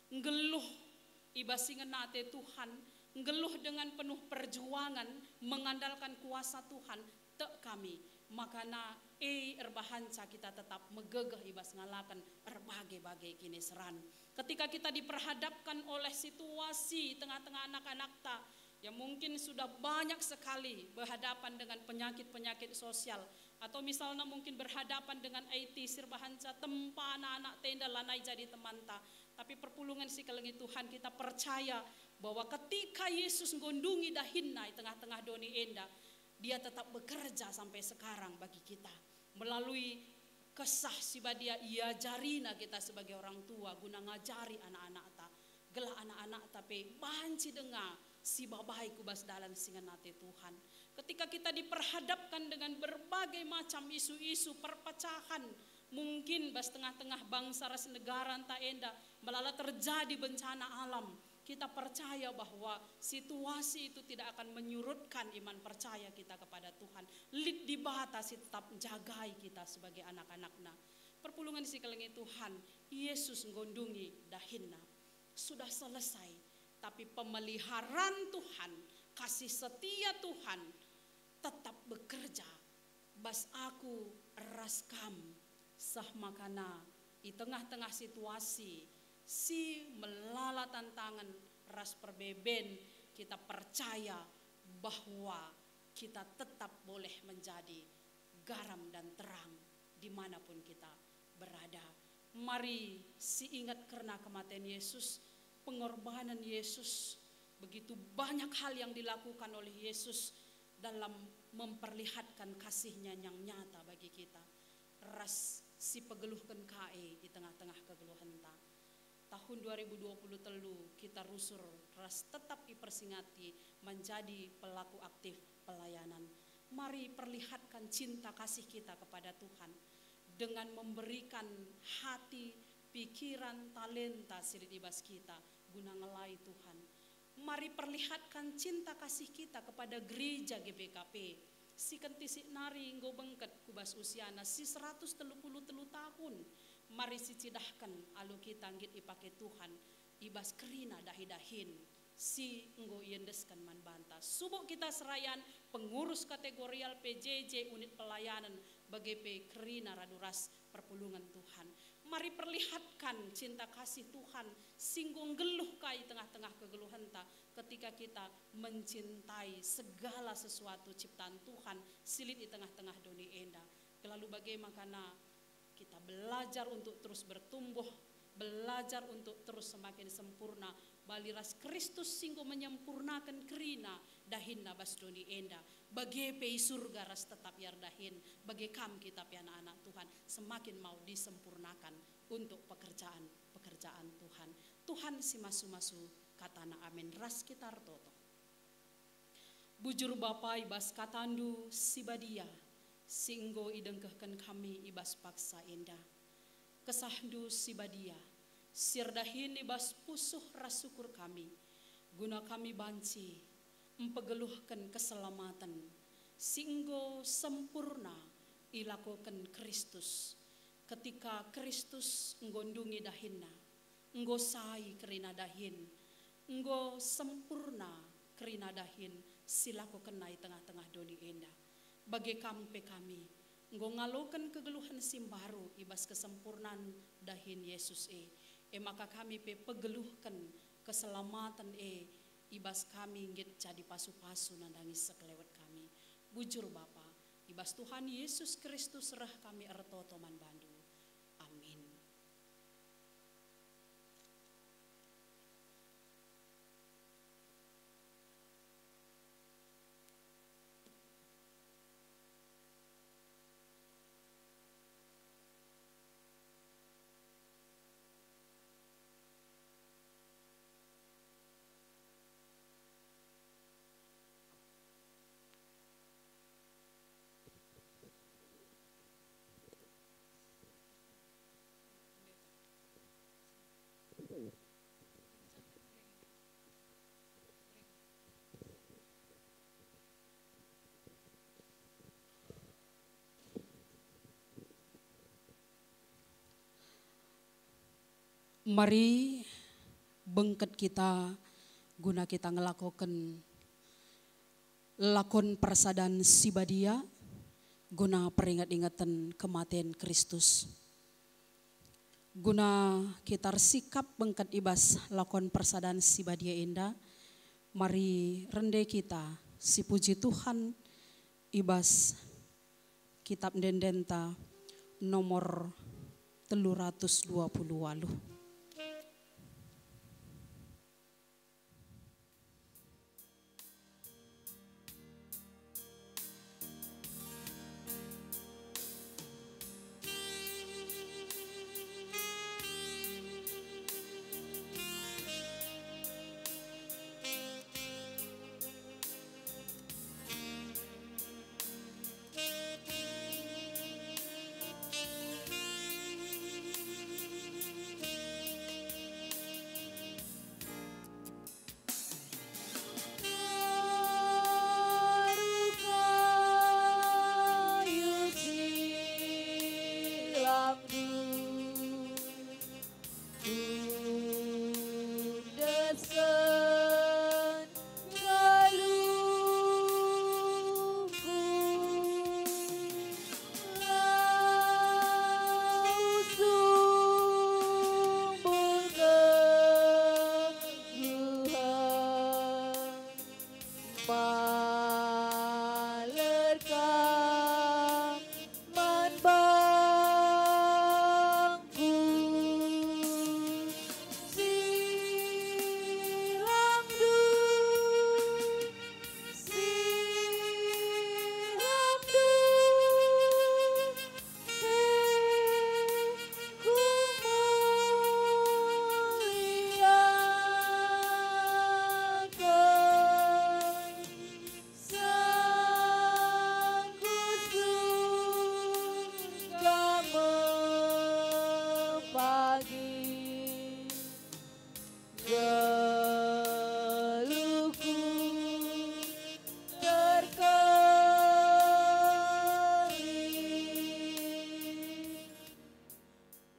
nggeluh i bas si ngena ate Tuhan, nggeluh dengan penuh perjuangan, mengandalkan kuasa Tuhan, tek kami, makana e erbahanca kita tetap megegeh i bas ngalaken erbage-bage kiniseran. Ketika kita diperhadapkan oleh situasi tengah-tengah anak-anakta, ya mungkin sudah banyak sekali berhadapan dengan penyakit-penyakit sosial, atau misalnya mungkin berhadapan dengan I T sirbahanca tempa anak-anak tenda lanai jadi temanta. Tapi perpulungen si kelengi Tuhan, kita percaya bahwa ketika Yesus nggondungi dahinna i tengah-tengah doni enda, Dia tetap bekerja sampai sekarang bagi kita. Melalui Kesah Si Badia, iajarina kita sebagai orang tua guna ngajari anak-anakta, gelah anak-anakta pe banci denga sibabai ku bas dalan si ngena ate Tuhan. Ketika kita diperhadapkan dengan berbagai macam isu-isu perpecahan, mungkin bas tengah-tengah bangsa ras negaranta enda, melala terjadi bencana alam, kita percaya bahwa situasi itu tidak akan menyurutkan iman percaya kita kepada Tuhan. Lit Dibata si tetap njagai kita sebagai anak-anakNa. Perpulungen si kelengi Tuhan, Yesus nggondungi dahinNa. Sudah selesai, tapi pemeliharaan Tuhan, kasih setia Tuhan tetap bekerja bas aku ras kam, seh makana i tengah-tengah situasi si melala tantangen ras perbeben, kita percaya bahwa kita tetap boleh menjadi garam dan terang dimanapun kita berada. Mari si ingat kerna kematen Yesus, pengorbanen Yesus, begitu banyak hal yang dilakukan oleh Yesus dalam memperlihatkan kasih-Nya yang nyata bagi kita, ras si pegeluhken ka e i tengah-tengah kegeluhenta. Tahun dua ribu dua puluh telu kita rusur ras tetap ipersingati menjadi pelaku aktif pelayanan. Mari perlihatkan cinta kasih kita kepada Tuhan dengan memberikan hati, pikiran, talenta si lit i bas kita guna ngelai Tuhan. Mari perlihatkan cinta kasih kita kepada gereja G B K P. Si kentisik nari enggo bengket ku bas usiana si seratus telu puluh telu tahun. Mari sicidahken alu kita nggit ipake Tuhan i bas kerina dahi-dahin si enggo iendesken man banta. Subuk kita serayan pengurus kategorial P J J unit pelayanan bage pe kerina radu ras perpulungen Tuhan. Mari perlihatkan cinta kasih Tuhan si enggo nggeluh ka i tengah-tengah kegeluhenta ketika kita mencintai segala sesuatu ciptaan Tuhan si lit i tengah-tengah doni enda. Gelalu bage makana kita belajar untuk terus bertumbuh, belajar untuk terus semakin sempurna, bali ras Kristus si enggo menyempurnaken kerina dahinna bas doni enda. Bage pe i surga ras tetap ia erdahin, bage kam kita pe anak-anak Tuhan, semakin mau disempurnakan untuk pekerjaan-pekerjaan Tuhan. Tuhan si masu-masu kataNa, amin. Ras kita ertoto. Bujur Bapa, i bas kataNdu si badia, si enggo idengkehken kami i bas paksa enda. KesahNdu si badia, si erdahin i bas pusuh ras ukur kami, guna kami banci mpegeluhken keselamaten si enggo sempurna ilakoken Kristus, ketika Kristus enggo ndungi dahinNa, enggo sai kerina dahin, enggo sempurna kerina dahin si lakokenNa i tengah-tengah doni enda. Bage kam pe kami, enggo ngaloken kegeluhen si mbaru i bas kesempurnan dahin Yesus e. E maka kami pe pegeluhken keselamaten e i bas kami nggit jadi pasu-pasu nandangi sekelewet kami. Bujur Bapa, i bas Tuhan Yesus Kristus reh kami ertoto man baNdu. Amin. Mari bengket kita guna kita ngelakoken lakon persadan si badia guna peringet-ingeten kematen Kristus. Guna kita ersikap bengket i bas lakon persadan si badia enda, mari rende kita sipuji Tuhan i bas Kitab Ende-endenta nomor telu ratus dua puluh waluh. Palerka man bangku, silamndu, silamndu,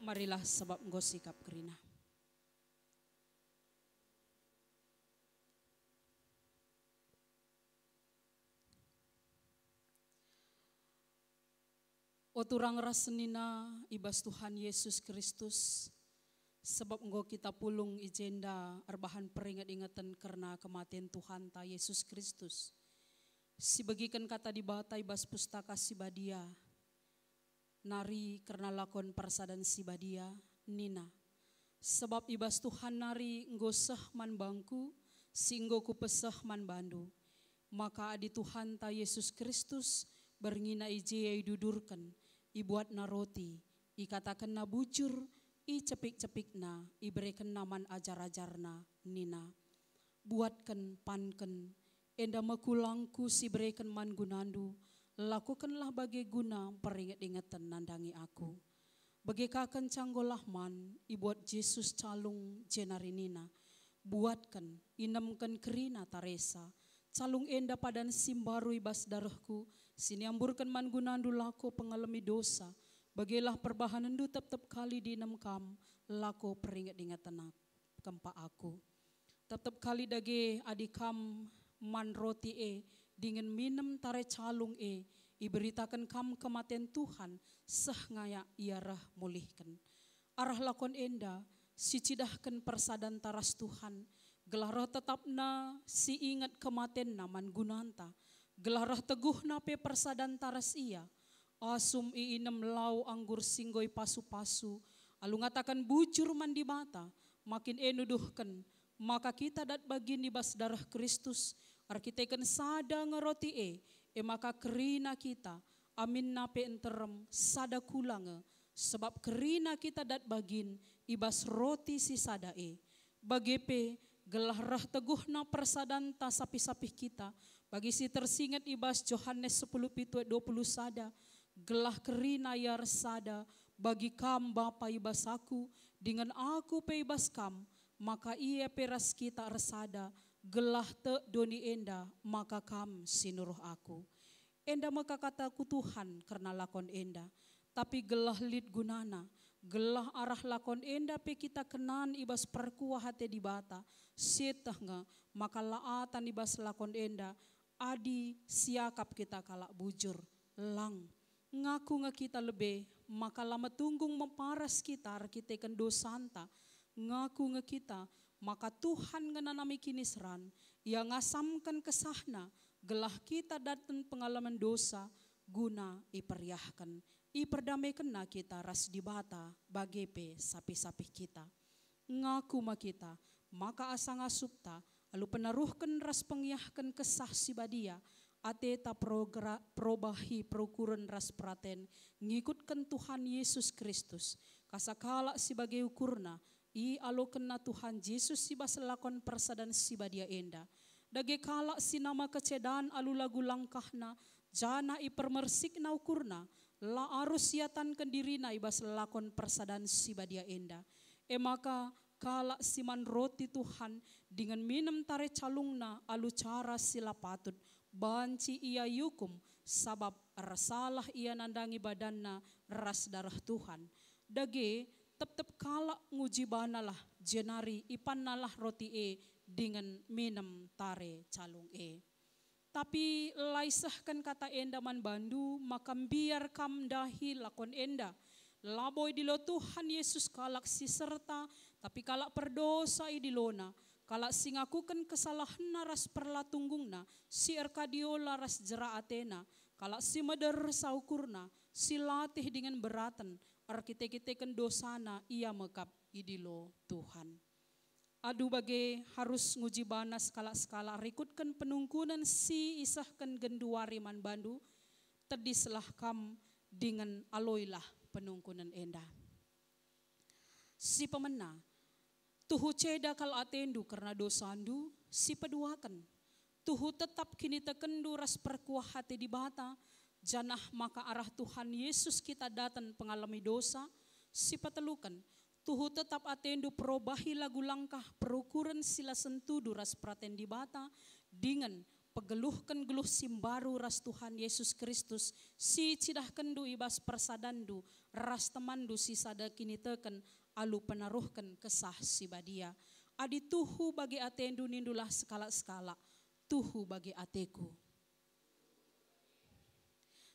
Marilah, sabap enggo sikap kerina. O turang ras senina i bas Tuhan Yesus Kristus, sabap enggo kita pulung i jenda erbahan peringet-ingeten kerna kematen Tuhanta Yesus Kristus, si begiken Kata Dibata i bas Pustaka Si Badia, nari kerna lakon persadan si badia, nina, "Sabap i bas Tuhan nari enggo seh man bangku, si enggo kupeseh man bandu." Maka adi Tuhanta Yesus Kristus berngiNa i je ia idudurken, ibuatNa roti, ikatakenNa bujur, icepik-cepikNa, iberekenNa man ajar-ajarNa, nina, "Buatken, panken, enda me kulangKu si ibereken man gunandu, lakokenlah bage guna mperinget-ingeten nandangi Aku." Bage ka kenca enggo lah man, ibuat Jesus calung jenari nina, "Buatken, inemken kerina taresa, calung enda padan si mbaru i bas darehKu, si niamburken man gunandu lako pengalemi dosa, bagelah perbahanenndu tep-tep kali diinem kam, lako peringet-ingeten Ak-, kempak Aku." Tep-tep kali dage adi kam man roti e dingen minem tare calung e, iberitaken kam kematen Tuhan seh ngayak Ia reh mulihken. Arah lakon enda, sicidahken persadanta ras Tuhan, gelah reh tetapna si inget kematenNa man gunanta, gelah reh teguhna pe persadanta ras Ia, asum iinem lau anggur si enggo ipasu-pasu, alu ngataken bujur man Dibata, makin e nuduhken maka kita dat bagin i bas dareh Kristus, erkiteken sada nge roti e, e maka kerina kita, aminna pe nterem sada kula nge, sabap kerina kita dat bagin i bas roti si sada e. Bage pe, gelah reh teguhna persadanta sapih-sapih kita, bagi si tersinget i bas Johanes sepuluh pitu ayat dua puluh sada, "Gelah kerina ia ersada, bagi kam Bapa i bas Aku, dingen Aku pe i bas kam, maka ia pe ras kita ersada, gelah tek doni enda maka kam si nuruh Aku." Enda me kataKu Tuhan kerna lakon enda, tapi gelah lit gunana, gelah arah lakon enda pe kita kenan i bas perkuah ate Dibata, sieteh nge maka la atan i bas lakon enda adi siakap kita kalak bujur. Lang. Ngaku nge kita lebe maka la metunggung meparas kita erkiteken dosanta. Ngaku nge kita maka Tuhan ngenanami kiniseran, Ia ngasamken kesahNa, gelah kita daten pengalamen dosa guna iperiahken, iperdamekenNa kita ras Dibata, bage pe sapih-sapih kita. Ngaku me kita, maka asa ngasupta, alu peneruhken ras pengiahken Kesah Si Badia, ateta progra-, perobahi perukuren ras peraten ngikutken Tuhan Yesus Kristus, kasa kalak si bage ukurna, ialokenna Tuhan Jesus i bas lakon persadan si badia enda. Dage kalak si nama kecedan alu lagu langkahna, janah ipermersikna ukurna, la arus iatanken dirina i bas lakon persadan si badia enda. E maka, kalak si man roti Tuhan dingen minem tare calungna alu cara si la patut, banci ia iukum, sabap ersalah ia nandangi badanna ras dareh Tuhan. Dage, tep-tep kalak nguji banalah, jenari ipannalah roti e dingen minem tare calung e. Tapi la isehken kata enda man bandu maka mbiar kam ndahi lakon enda. Labo idilo Tuhan Yesus kalak si serta, tapi kalak perdosa idilona. Kalak si ngakuken kesalahenna ras perlatunggungna, si erkadiola ras jera atena, kalak si meder saukurna, si latih dingen beraten, erkite-kiteken dosana ia me kap idilo Tuhan. Adu bage harus nguji bana sekalak-sekalak rikutken penungkunen si isehken genduari man bandu, tedislah kam dingen aloilah penungkunen enda. Si pemena, tuhu ceda kal atendu kerna dosandu. Si peduaken, tuhu tetap kinitekenndu ras perkuah ate Dibata, janah maka arah Tuhan Yesus kita daten pengalemi dosa. Si peteluken, tuhu tetap atendu perobahi lagu langkah perukuren si la sentudu ras peraten Dibata, dingen pegeluhken geluh si mbaru ras Tuhan Yesus Kristus, si cidahkenndu i bas persadanndu ras temanndu si sada kiniteken alu penaruhken Kesah Si Badia. Adi tuhu bage atendu, nindulah sekalak-sekalak, "Tuhu bage ateku."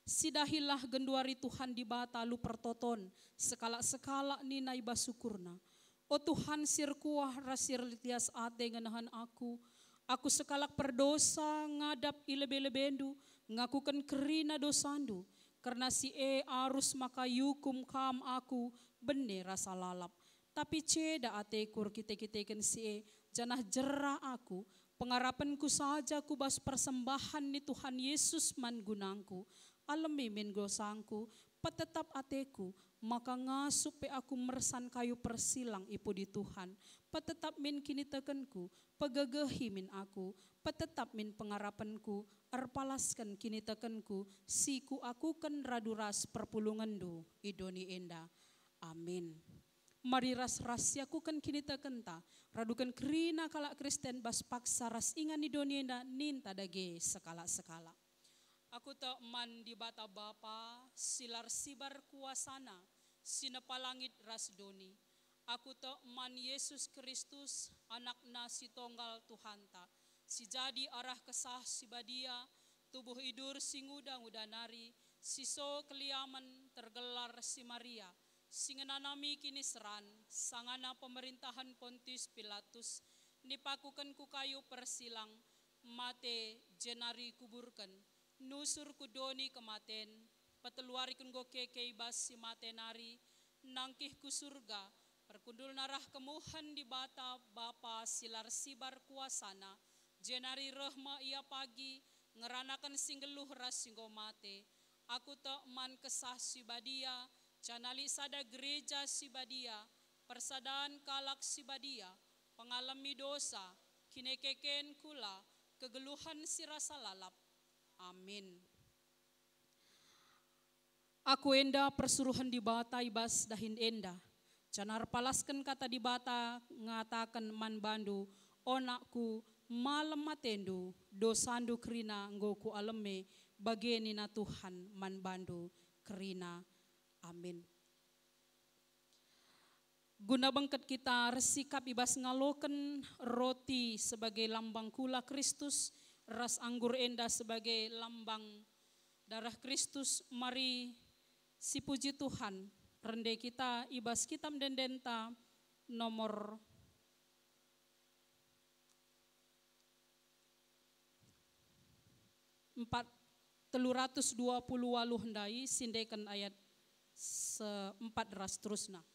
Sidahilah genduari Tuhan Dibata alu pertoton, sekalak-sekalak nina i bas ukurna, "O Tuhan si erkuah ras si erlias ate ngenehen aku, aku sekalak perdosa ngadap i lebe-lebendu, ngakuken kerina dosandu. Kerna si e arus maka iukum Kam aku bene rasa lalap. Tapi ceda ateku erkite-kiteken si e, janah jera aku, pengarapenku saja ku bas persembahen ni Tuhan Yesus man gunangku. Alemi min dosangku, petetap ateku, maka ngasup pe aku mersan kayu persilang i pudi Tuhan. Petetap min kinitekenku, pegegehi min aku, petetap min pengarapenku, erpalasken kinitekenku si kuakuken radu ras perpulungenndu i doni enda. Amin." Mari ras-ras siakuken kinitekenta, raduken kerina kalak Kristen bas paksa ras ingan i doni enda, ninta dage sekalak-sekalak. Aku tek man Dibata Bapa, si la ersibar kuasaNa, si nepa langit ras doni. Aku tek man Yesus Kristus, AnakNa si Tonggal Tuhanta, si jadi arah Kesah Si Badia, tubuh idur si nguda-nguda nari, si so keliamen, tergelar si Maria, si ngenanami kiniseran, sangana pemerintahen Pontius Pilatus, nipakuken ku kayu persilang, mate, jenari kuburken, nusur ku doni kematen, peteluariken enggo keke i bas si mate nari, nangkih ku Surga, perkundulna arah kemuhen Dibata Bapa si la ersibar kuasaNa, jenari reh me Ia pagi, ngeranaken si nggeluh ras si enggo mate. Aku tek man Kesah Si Badia, janah lit sada gereja si badia, persadan kalak si badia, pengalemi dosa, kinekeken kula, kegeluhen si rasa lalap. Amin. Aku enda persuruhen Dibata i bas dahin enda, janah erpalasken kata Dibata ngataken man bandu, "O nakku, malem atendu, dosandu kerina enggo kualemi," bage nina Tuhan man bandu kerina. Amin. Guna bengket kita ersikap i bas ngaloken roti sebagai lambang kula Kristus, ras anggur enda sebagai lambang darah Kristus, mari sipuji Tuhan, rende kita i bas kitab ende-endenta nomor empat, telu ratus dua puluh waluh ndai, sindeken ayat se-, empat ras terusna.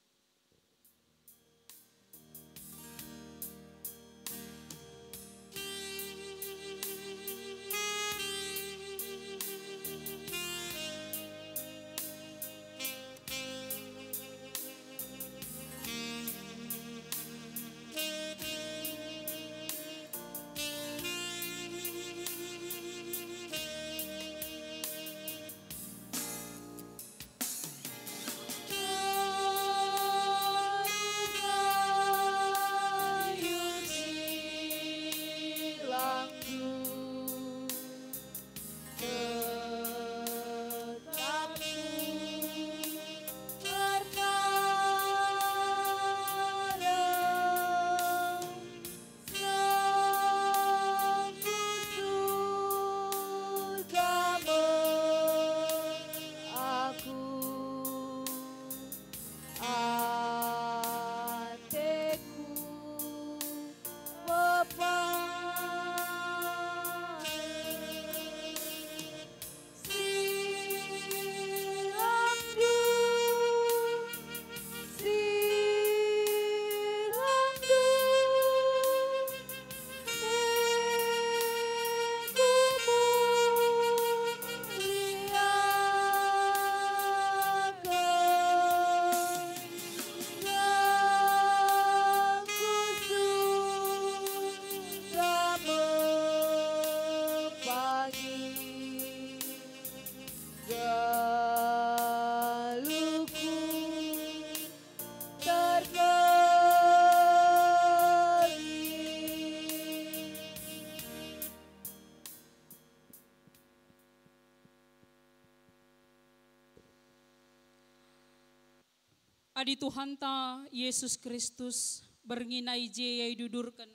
Adi Tuhanta Jesus Kristus, berngi nai je ia idudurken.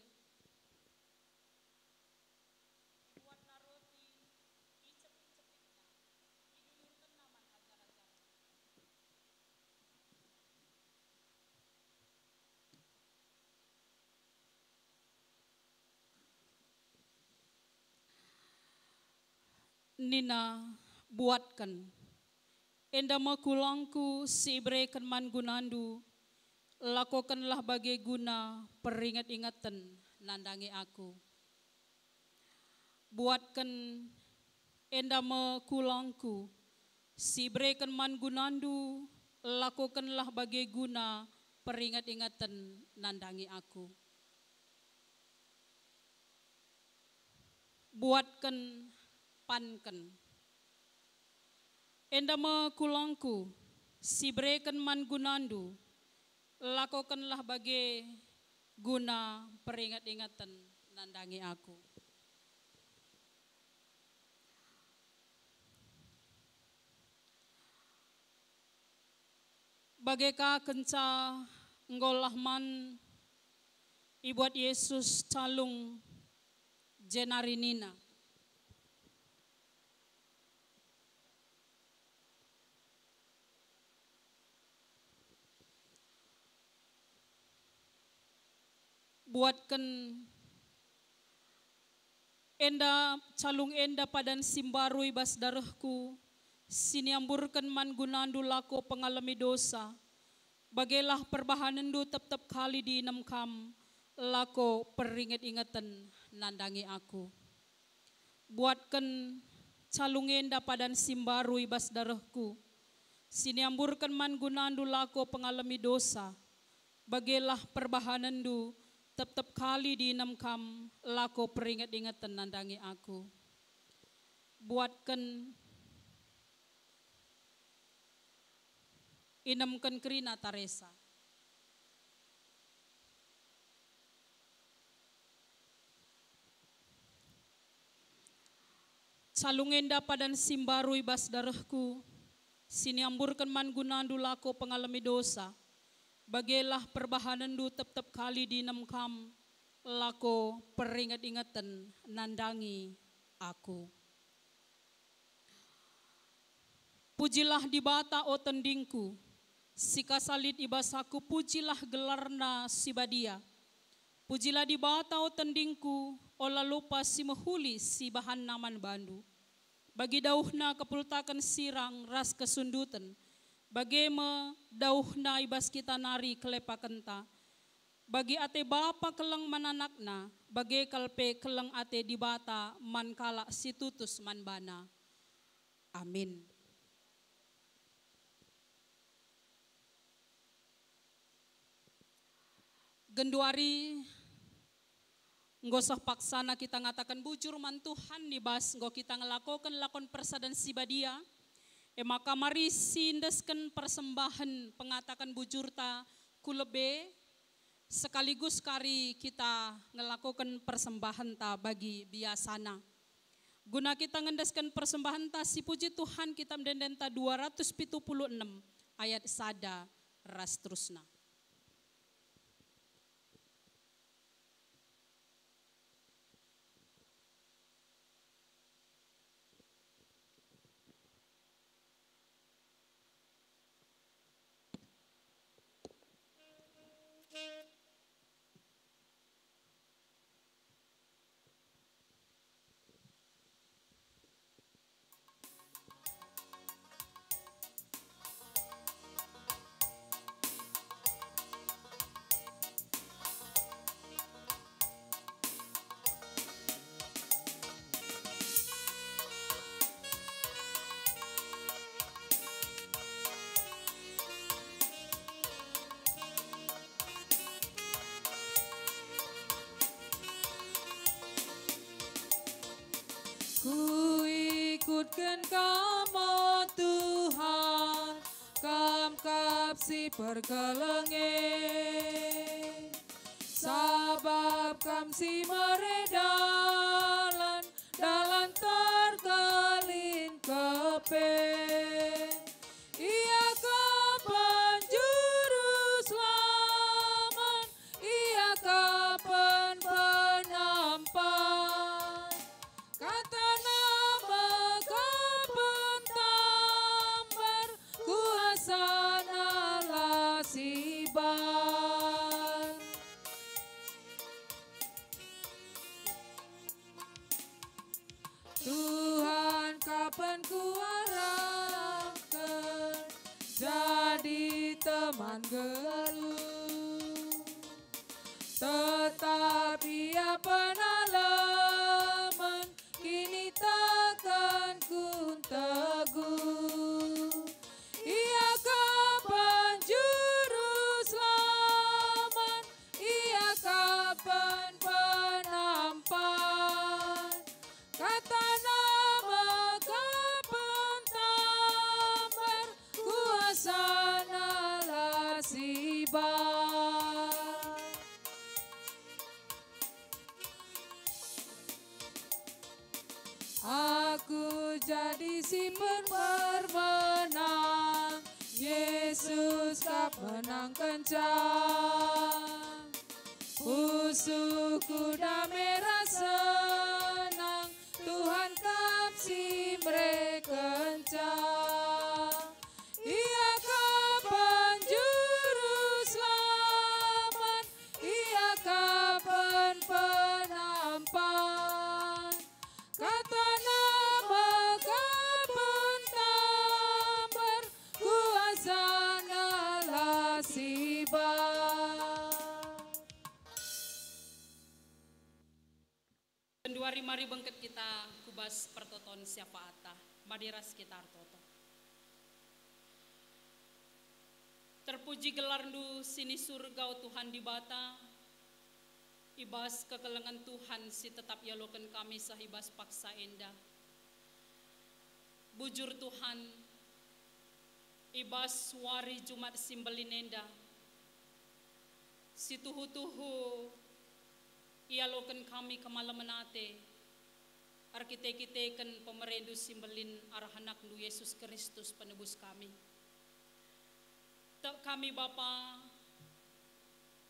Ibuatna roti, icepit-cepitna, idudurkenna man ajar-ajarna. Nina, "Buatken, enda me kulangku si ibereken man gunandu, lakokenlah bage guna peringet-ingeten nandangi aku." Buatken, enda me kulangku, si ibereken man gunandu, lakokenlah bage guna peringet-ingeten nandangi aku. Buatken, panken. Enda me kulangku, si ibereken man gunandu, lakokenlah bage guna peringet-ingeten nandangi aku. Bage ka kenca enggo lah man ibuat Jesus calung jenari nina, "Buatken enda, calung enda padan si mbaru i bas darehku, si niamburken man gunandu lako pengalemi dosa. Bagelah perbahanenndu tep-tep kali diinem kam, lako peringet-ingeten nandangi aku." Buatken calung enda padan si mbaru i bas darehku, si niamburken man gunandu lako pengalemi dosa. Bagelah perbahanenndu tep-tep kali diinem kam, lako peringet-ingeten nandangi aku. Buatken, inemken kerina taresa. Calung enda padan si mbaru i bas darehku, si niamburken man gunandu lako pengalemi dosa. Bagelah perbahanenndu tep-tep kali diinem kam, lako peringet-ingeten nandangi aku. Pujilah Dibata, o tendingku, si kasa lit i bas aku, pujilah gelarNa si badia. Pujilah Dibata, o tendingku, ola lupa si mehuli si ibahanNa man bandu. Bagi dauhna kepultaken sirang ras kesunduten, bage me dauhna i bas kita nari kelepakenta. Bagi ate bapa keleng man anakna, bage kal pe keleng ate Dibata man kalak si tutus man bana. Amin. Genduari enggo seh paksana kita ngataken bujur man Tuhan i bas enggo kita ngelakoken lakon persadan si badia. E maka mari siendesken persembahen pengataken bujurta ku lebe, sekaligus kari kita ngelakoken persembahenta bagi biasana. Guna kita ngendesken persembahenta si puji Tuhan, Kitab Ende-endenta dua ratus pitu puluh enem ayat sada ras terusna. Kuikutken Kam, o Tuhan, Kam kap si perkelenge, sabap Kam si mere dalan, dalan terkelin kepen. Ia kap penjuru pengeluaranken jadi teman geluh. Tetap ia penalemen, kiniteken ku teguh. Ia ka penjuru selamat, ia ka pen penampan. Katana maka pentambar, kuasana la sibar. Aku jadi si permenang, Yesus kap menangkenca. Pusuhku dame ras senang, Tuhan kap si merekenca. Ia kap penjuru selamat, ia kap pen penampan. Katana maka pentambar, kuasana la sibar. Genduari mari bengket kita ku bas pertoton syafaat. Mari ras kita ertoto. Terpuji gelarNdu si ni Surga, o Tuhan Dibata, i bas kekelengen Tuhan si tetap ialoken kami seh i bas paksa enda. Bujur Tuhan, i bas wari Jumat si mbelin enda, si tuhu-tuhu ialoken kami kemalemen ate, erkite-kiteken pemereNdu si mbelin arah AnakNdu Yesus Kristus Penebus kami. Tek kami, Bapa,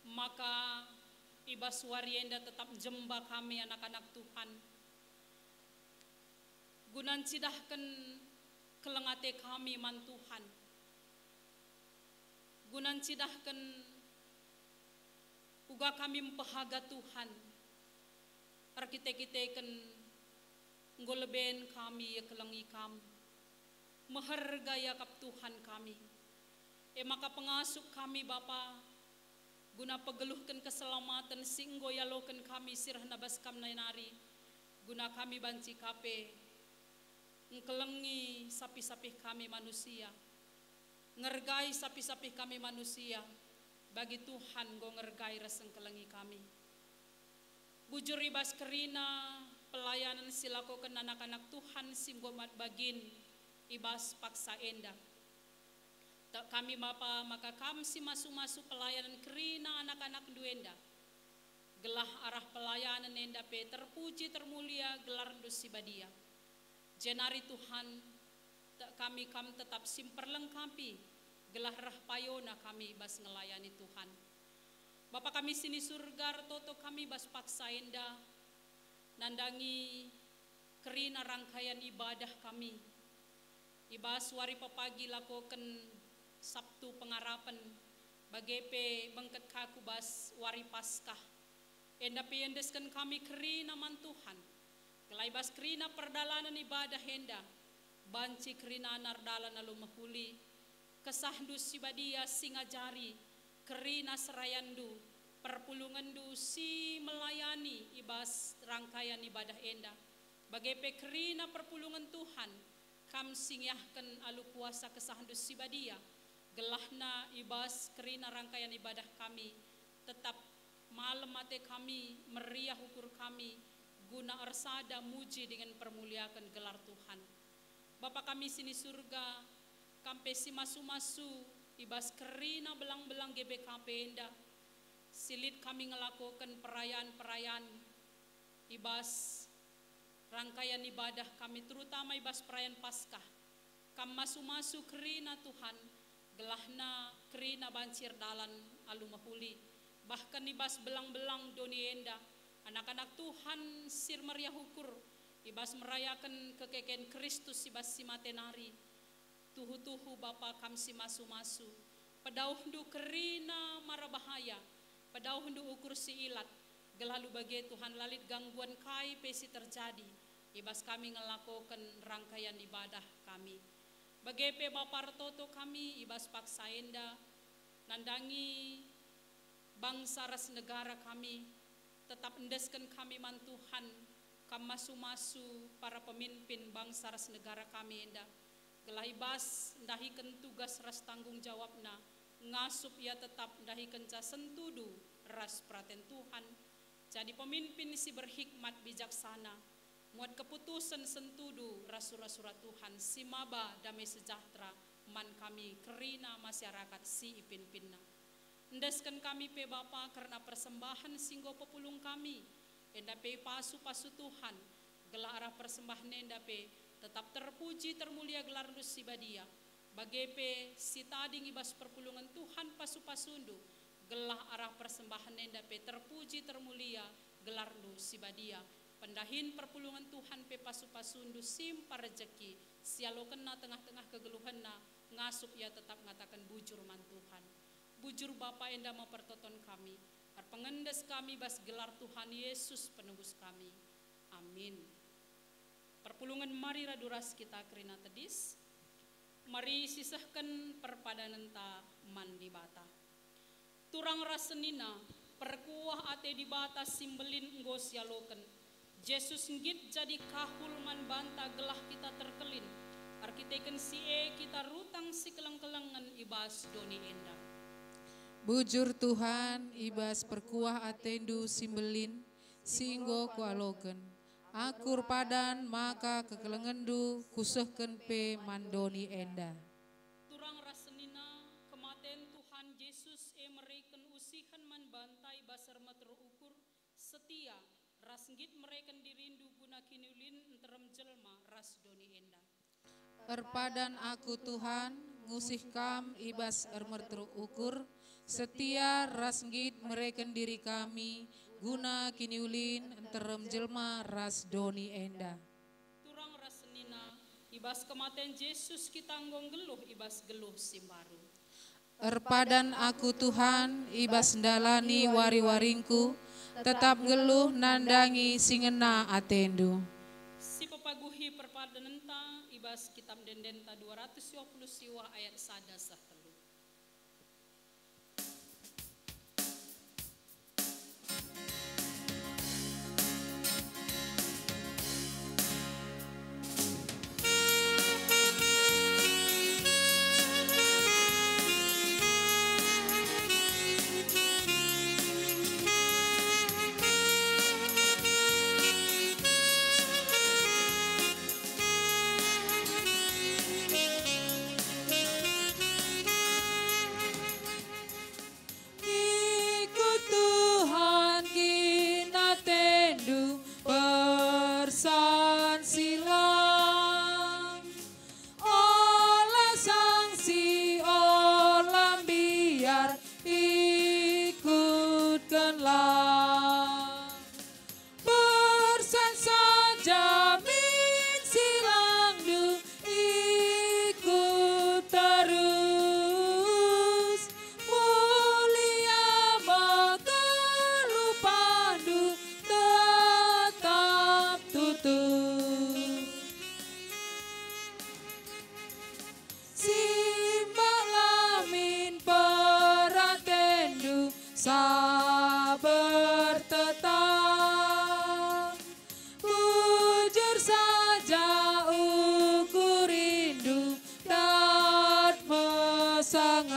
maka i bas wari enda tetap njemba kami anak-anak Tuhan, guna ncidahken keleng ate kami man Tuhan, guna ncidahken uga kami mpehaga Tuhan, erkite-kiteken enggo leben kami ikelengi Kam. Meherga iakap Tuhan kami. E maka pengasup kami, Bapa, guna pegeluhken keselamaten si enggo ialoken kami si rehna bas Kam nari, guna kami banci ka pe ngkelengi sapih-sapih kami manusia, ngergai sapih-sapih kami manusia, bagi Tuhan enggo ngergai ras ngkelengi kami. Bujur i bas kerina pelayanen si lakoken anak-anak Tuhan si enggo mat bagin i bas paksa enda. Tek kami, Bapa, maka Kam si masu-masu pelayanen kerina anak-anakNdu enda, gelah arah pelayanen enda pe terpuji termulia gelarNdu si badia. Jenari Tuhan, tek kami Kam tetap si mperlengkapi, gelah reh payona kami bas ngelayani Tuhan. Bapa kami si ni Surga, ertoto kami bas paksa enda, nandangi kerina rangkaian ibadah kami. I bas wari pepagi lakoken Sabtu Pengarapen, bage pe bengket ka ku bas wari Paskah. Enda pe iendesken kami kerina man Tuhan, gelah i bas kerina perdalanen ibadah enda, banci kerinana erdalan alu mehuli, KesahNdu si badia si ngajari, kerina serayanNdu, perpulungenNdu si melayani i bas rangkaian ibadah enda, bage pe kerina perpulungen Tuhan, Kam si ngiahken alu kuasa KesahNdu si badia, gelahna i bas kerina rangkaian ibadah kami tetap malem ate kami, meriah ukur kami, guna ersada muji dingen permuliaken gelar Tuhan. Bapa kami si ni Surga, Kam pe si masu-masu i bas kerina belang-belang G B K P enda, si lit kami ngelakoken perayan-perayan i bas rangkaian ibadah kami, terutama i bas perayan Paskah. Kam masu-masu kerina, Tuhan, gelahna kerina banci erdalan alu mehuli. Bahkan i bas belang-belang doni enda, anak-anak Tuhan si ermeriah ukur i bas merayaken kekeken Kristus i bas si mate nari. Tuhu-tuhu, Bapa, Kam si masu-masu, pedauhNdu kerina mara bahaya, pedauhNdu ukur si ilat, gelah alu bage, Tuhan, la lit gangguan kai pe si terjadi i bas kami ngelakoken rangkaian ibadah kami. Bage pe Bapa ertoto kami i bas paksa enda, nandangi bangsa ras negara kami, tetap endesken kami man Tuhan, Kam masu-masu para pemimpin bangsa ras negara kami enda, gelah i bas ndahiken tugas ras tanggung jawabna, ngasup ia tetap ndahikenca sentudu ras peraten Tuhan, jadi pemimpin si berhikmat bijaksana, muat keputusen sentudu ras sura-sura Tuhan si maba dame sejahtera man kami kerina masyarakat si ipimpinna. Endesken kami pe Bapa kerna persembahen si enggo pepulung kami, enda pe pasu-pasu Tuhan, gelah arah persembahen enda pe tetap terpuji termulia gelarNdu si badia. Bage pe si tading i bas perpulungen Tuhan pasu-pasuNdu, gelah arah persembahen enda pe terpuji termulia gelarNdu si badia. Pendahin perpulungen Tuhan pe pasu-pasuNdu si mpa rejeki, si alokenna tengah-tengah kegeluhenna, ngasup ia tetap ngataken bujur man Tuhan. Bujur Bapa enda me pertoton kami, erpengendes kami bas gelar Tuhan Yesus Penebus kami. Amin. Perpulungen mari radu ras kita kerina tedis. Mari sisehken perpadanenta man Dibata. Turang ras senina, perkuah ate Dibata si mbelin enggo sialoken. Jesus nggit jadi kahul man banta gelah kita terkelin. Erkiteken si e kita rutang si keleng-kelengen i bas doni enda. Bujur Tuhan, i bas perkuah ateNdu si mbelin, si enggo kualoken. Aku erpadan maka kekelengenNdu kusehken pe man doni enda. Turang ras senina, kematen Tuhan Jesus e mereken usihen man banta i bas ermeteruk ukur, setia, ras nggit mereken dirindu guna kiniulin nterem jelma ras doni enda. Erpadan aku, Tuhan, ngusih Kam i bas ermeteruk ukur, setia ras nggit mereken diri kami guna kiniulin nterem jelma ras doni enda. Turang ras senina, i bas kematen Jesus kita enggo nggeluh i bas geluh si mbaru. Erpadan aku, Tuhan, i bas ndalani wari-waringku, tetap nggeluh nandangi si ngena ateNdu. Si pepaguhi perpadanenta i bas Kitab Ende-endenta dua ratus dua puluh siwah ayat sada seh telu. Ikut Tuhan kin atendu persan silang. Ola sangsi, ola mbiar, ikutkenlah. Persan saja min silangndu, ikut terus. Mulia me kelupandu, tetap tutus. Simbahlah min peratendu, sabar tetap. Bujur saja ukurindu, taat mesangat.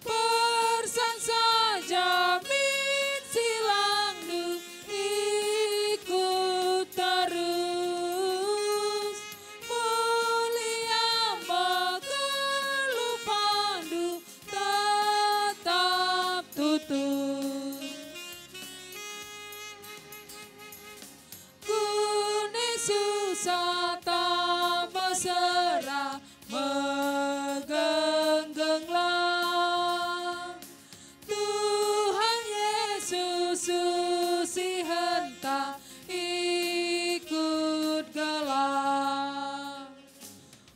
Persan saja min silangndu, ikut terus. Mulia me kelupandu, tetap tutus. Kune susah tah mesera, megenggenglah. Tuhan Yesus usihenta, ikut gelah.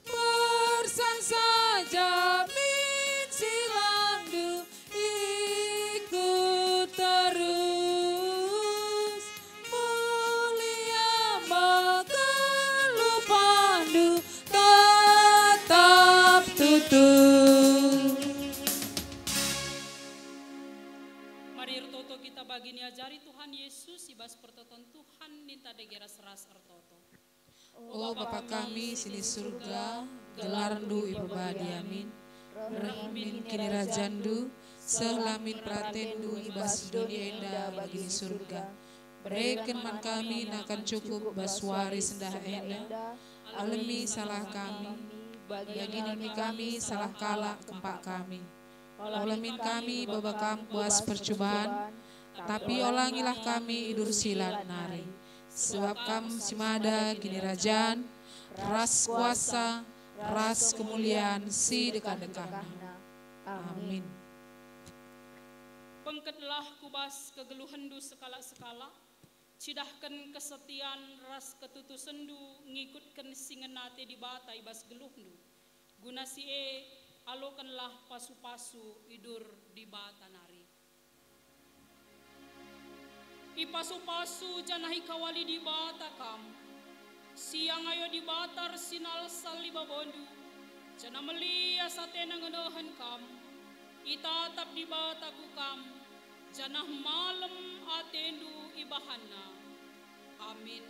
Persan saja min silangndu, ikut terus. Mulia bas pertoton Tuhan ninta dage ras-ras ertoto. O Bapa kami si i surga, gelarNdu ipebadi, amin. Reh min kinirajanNdu, seh la min peratenNdu i bas doni enda bagi i surga. Bereken man kami nakan cukup bas wari sendah enda, alemi salah kami, bagi nalemi kami salah kalak kempak kami. Ola min kami baba Kam ku bas percuban, tapi olangilah kami i bas si lat nari. Sebab Kam si mada kinirajan, ras kuasa, ras kemulian si dekah-dekahna. Amin. Pengketlah ku bas kegeluhenndu sekalak-sekalak, cidahken kesetian ras ketutusenndu ngikutken si ngena ate Dibata i bas geluhndu. Guna si e, alokenlah pasu-pasu idur Dibata nari. Ipasu-pasu janah ikawali Dibata kam, si iangayo Dibata ersinalsal i babondu, janah melias atena ngenehen kam. Itatap Dibata ku kam, janah malem atendu ibahanNa. Amin.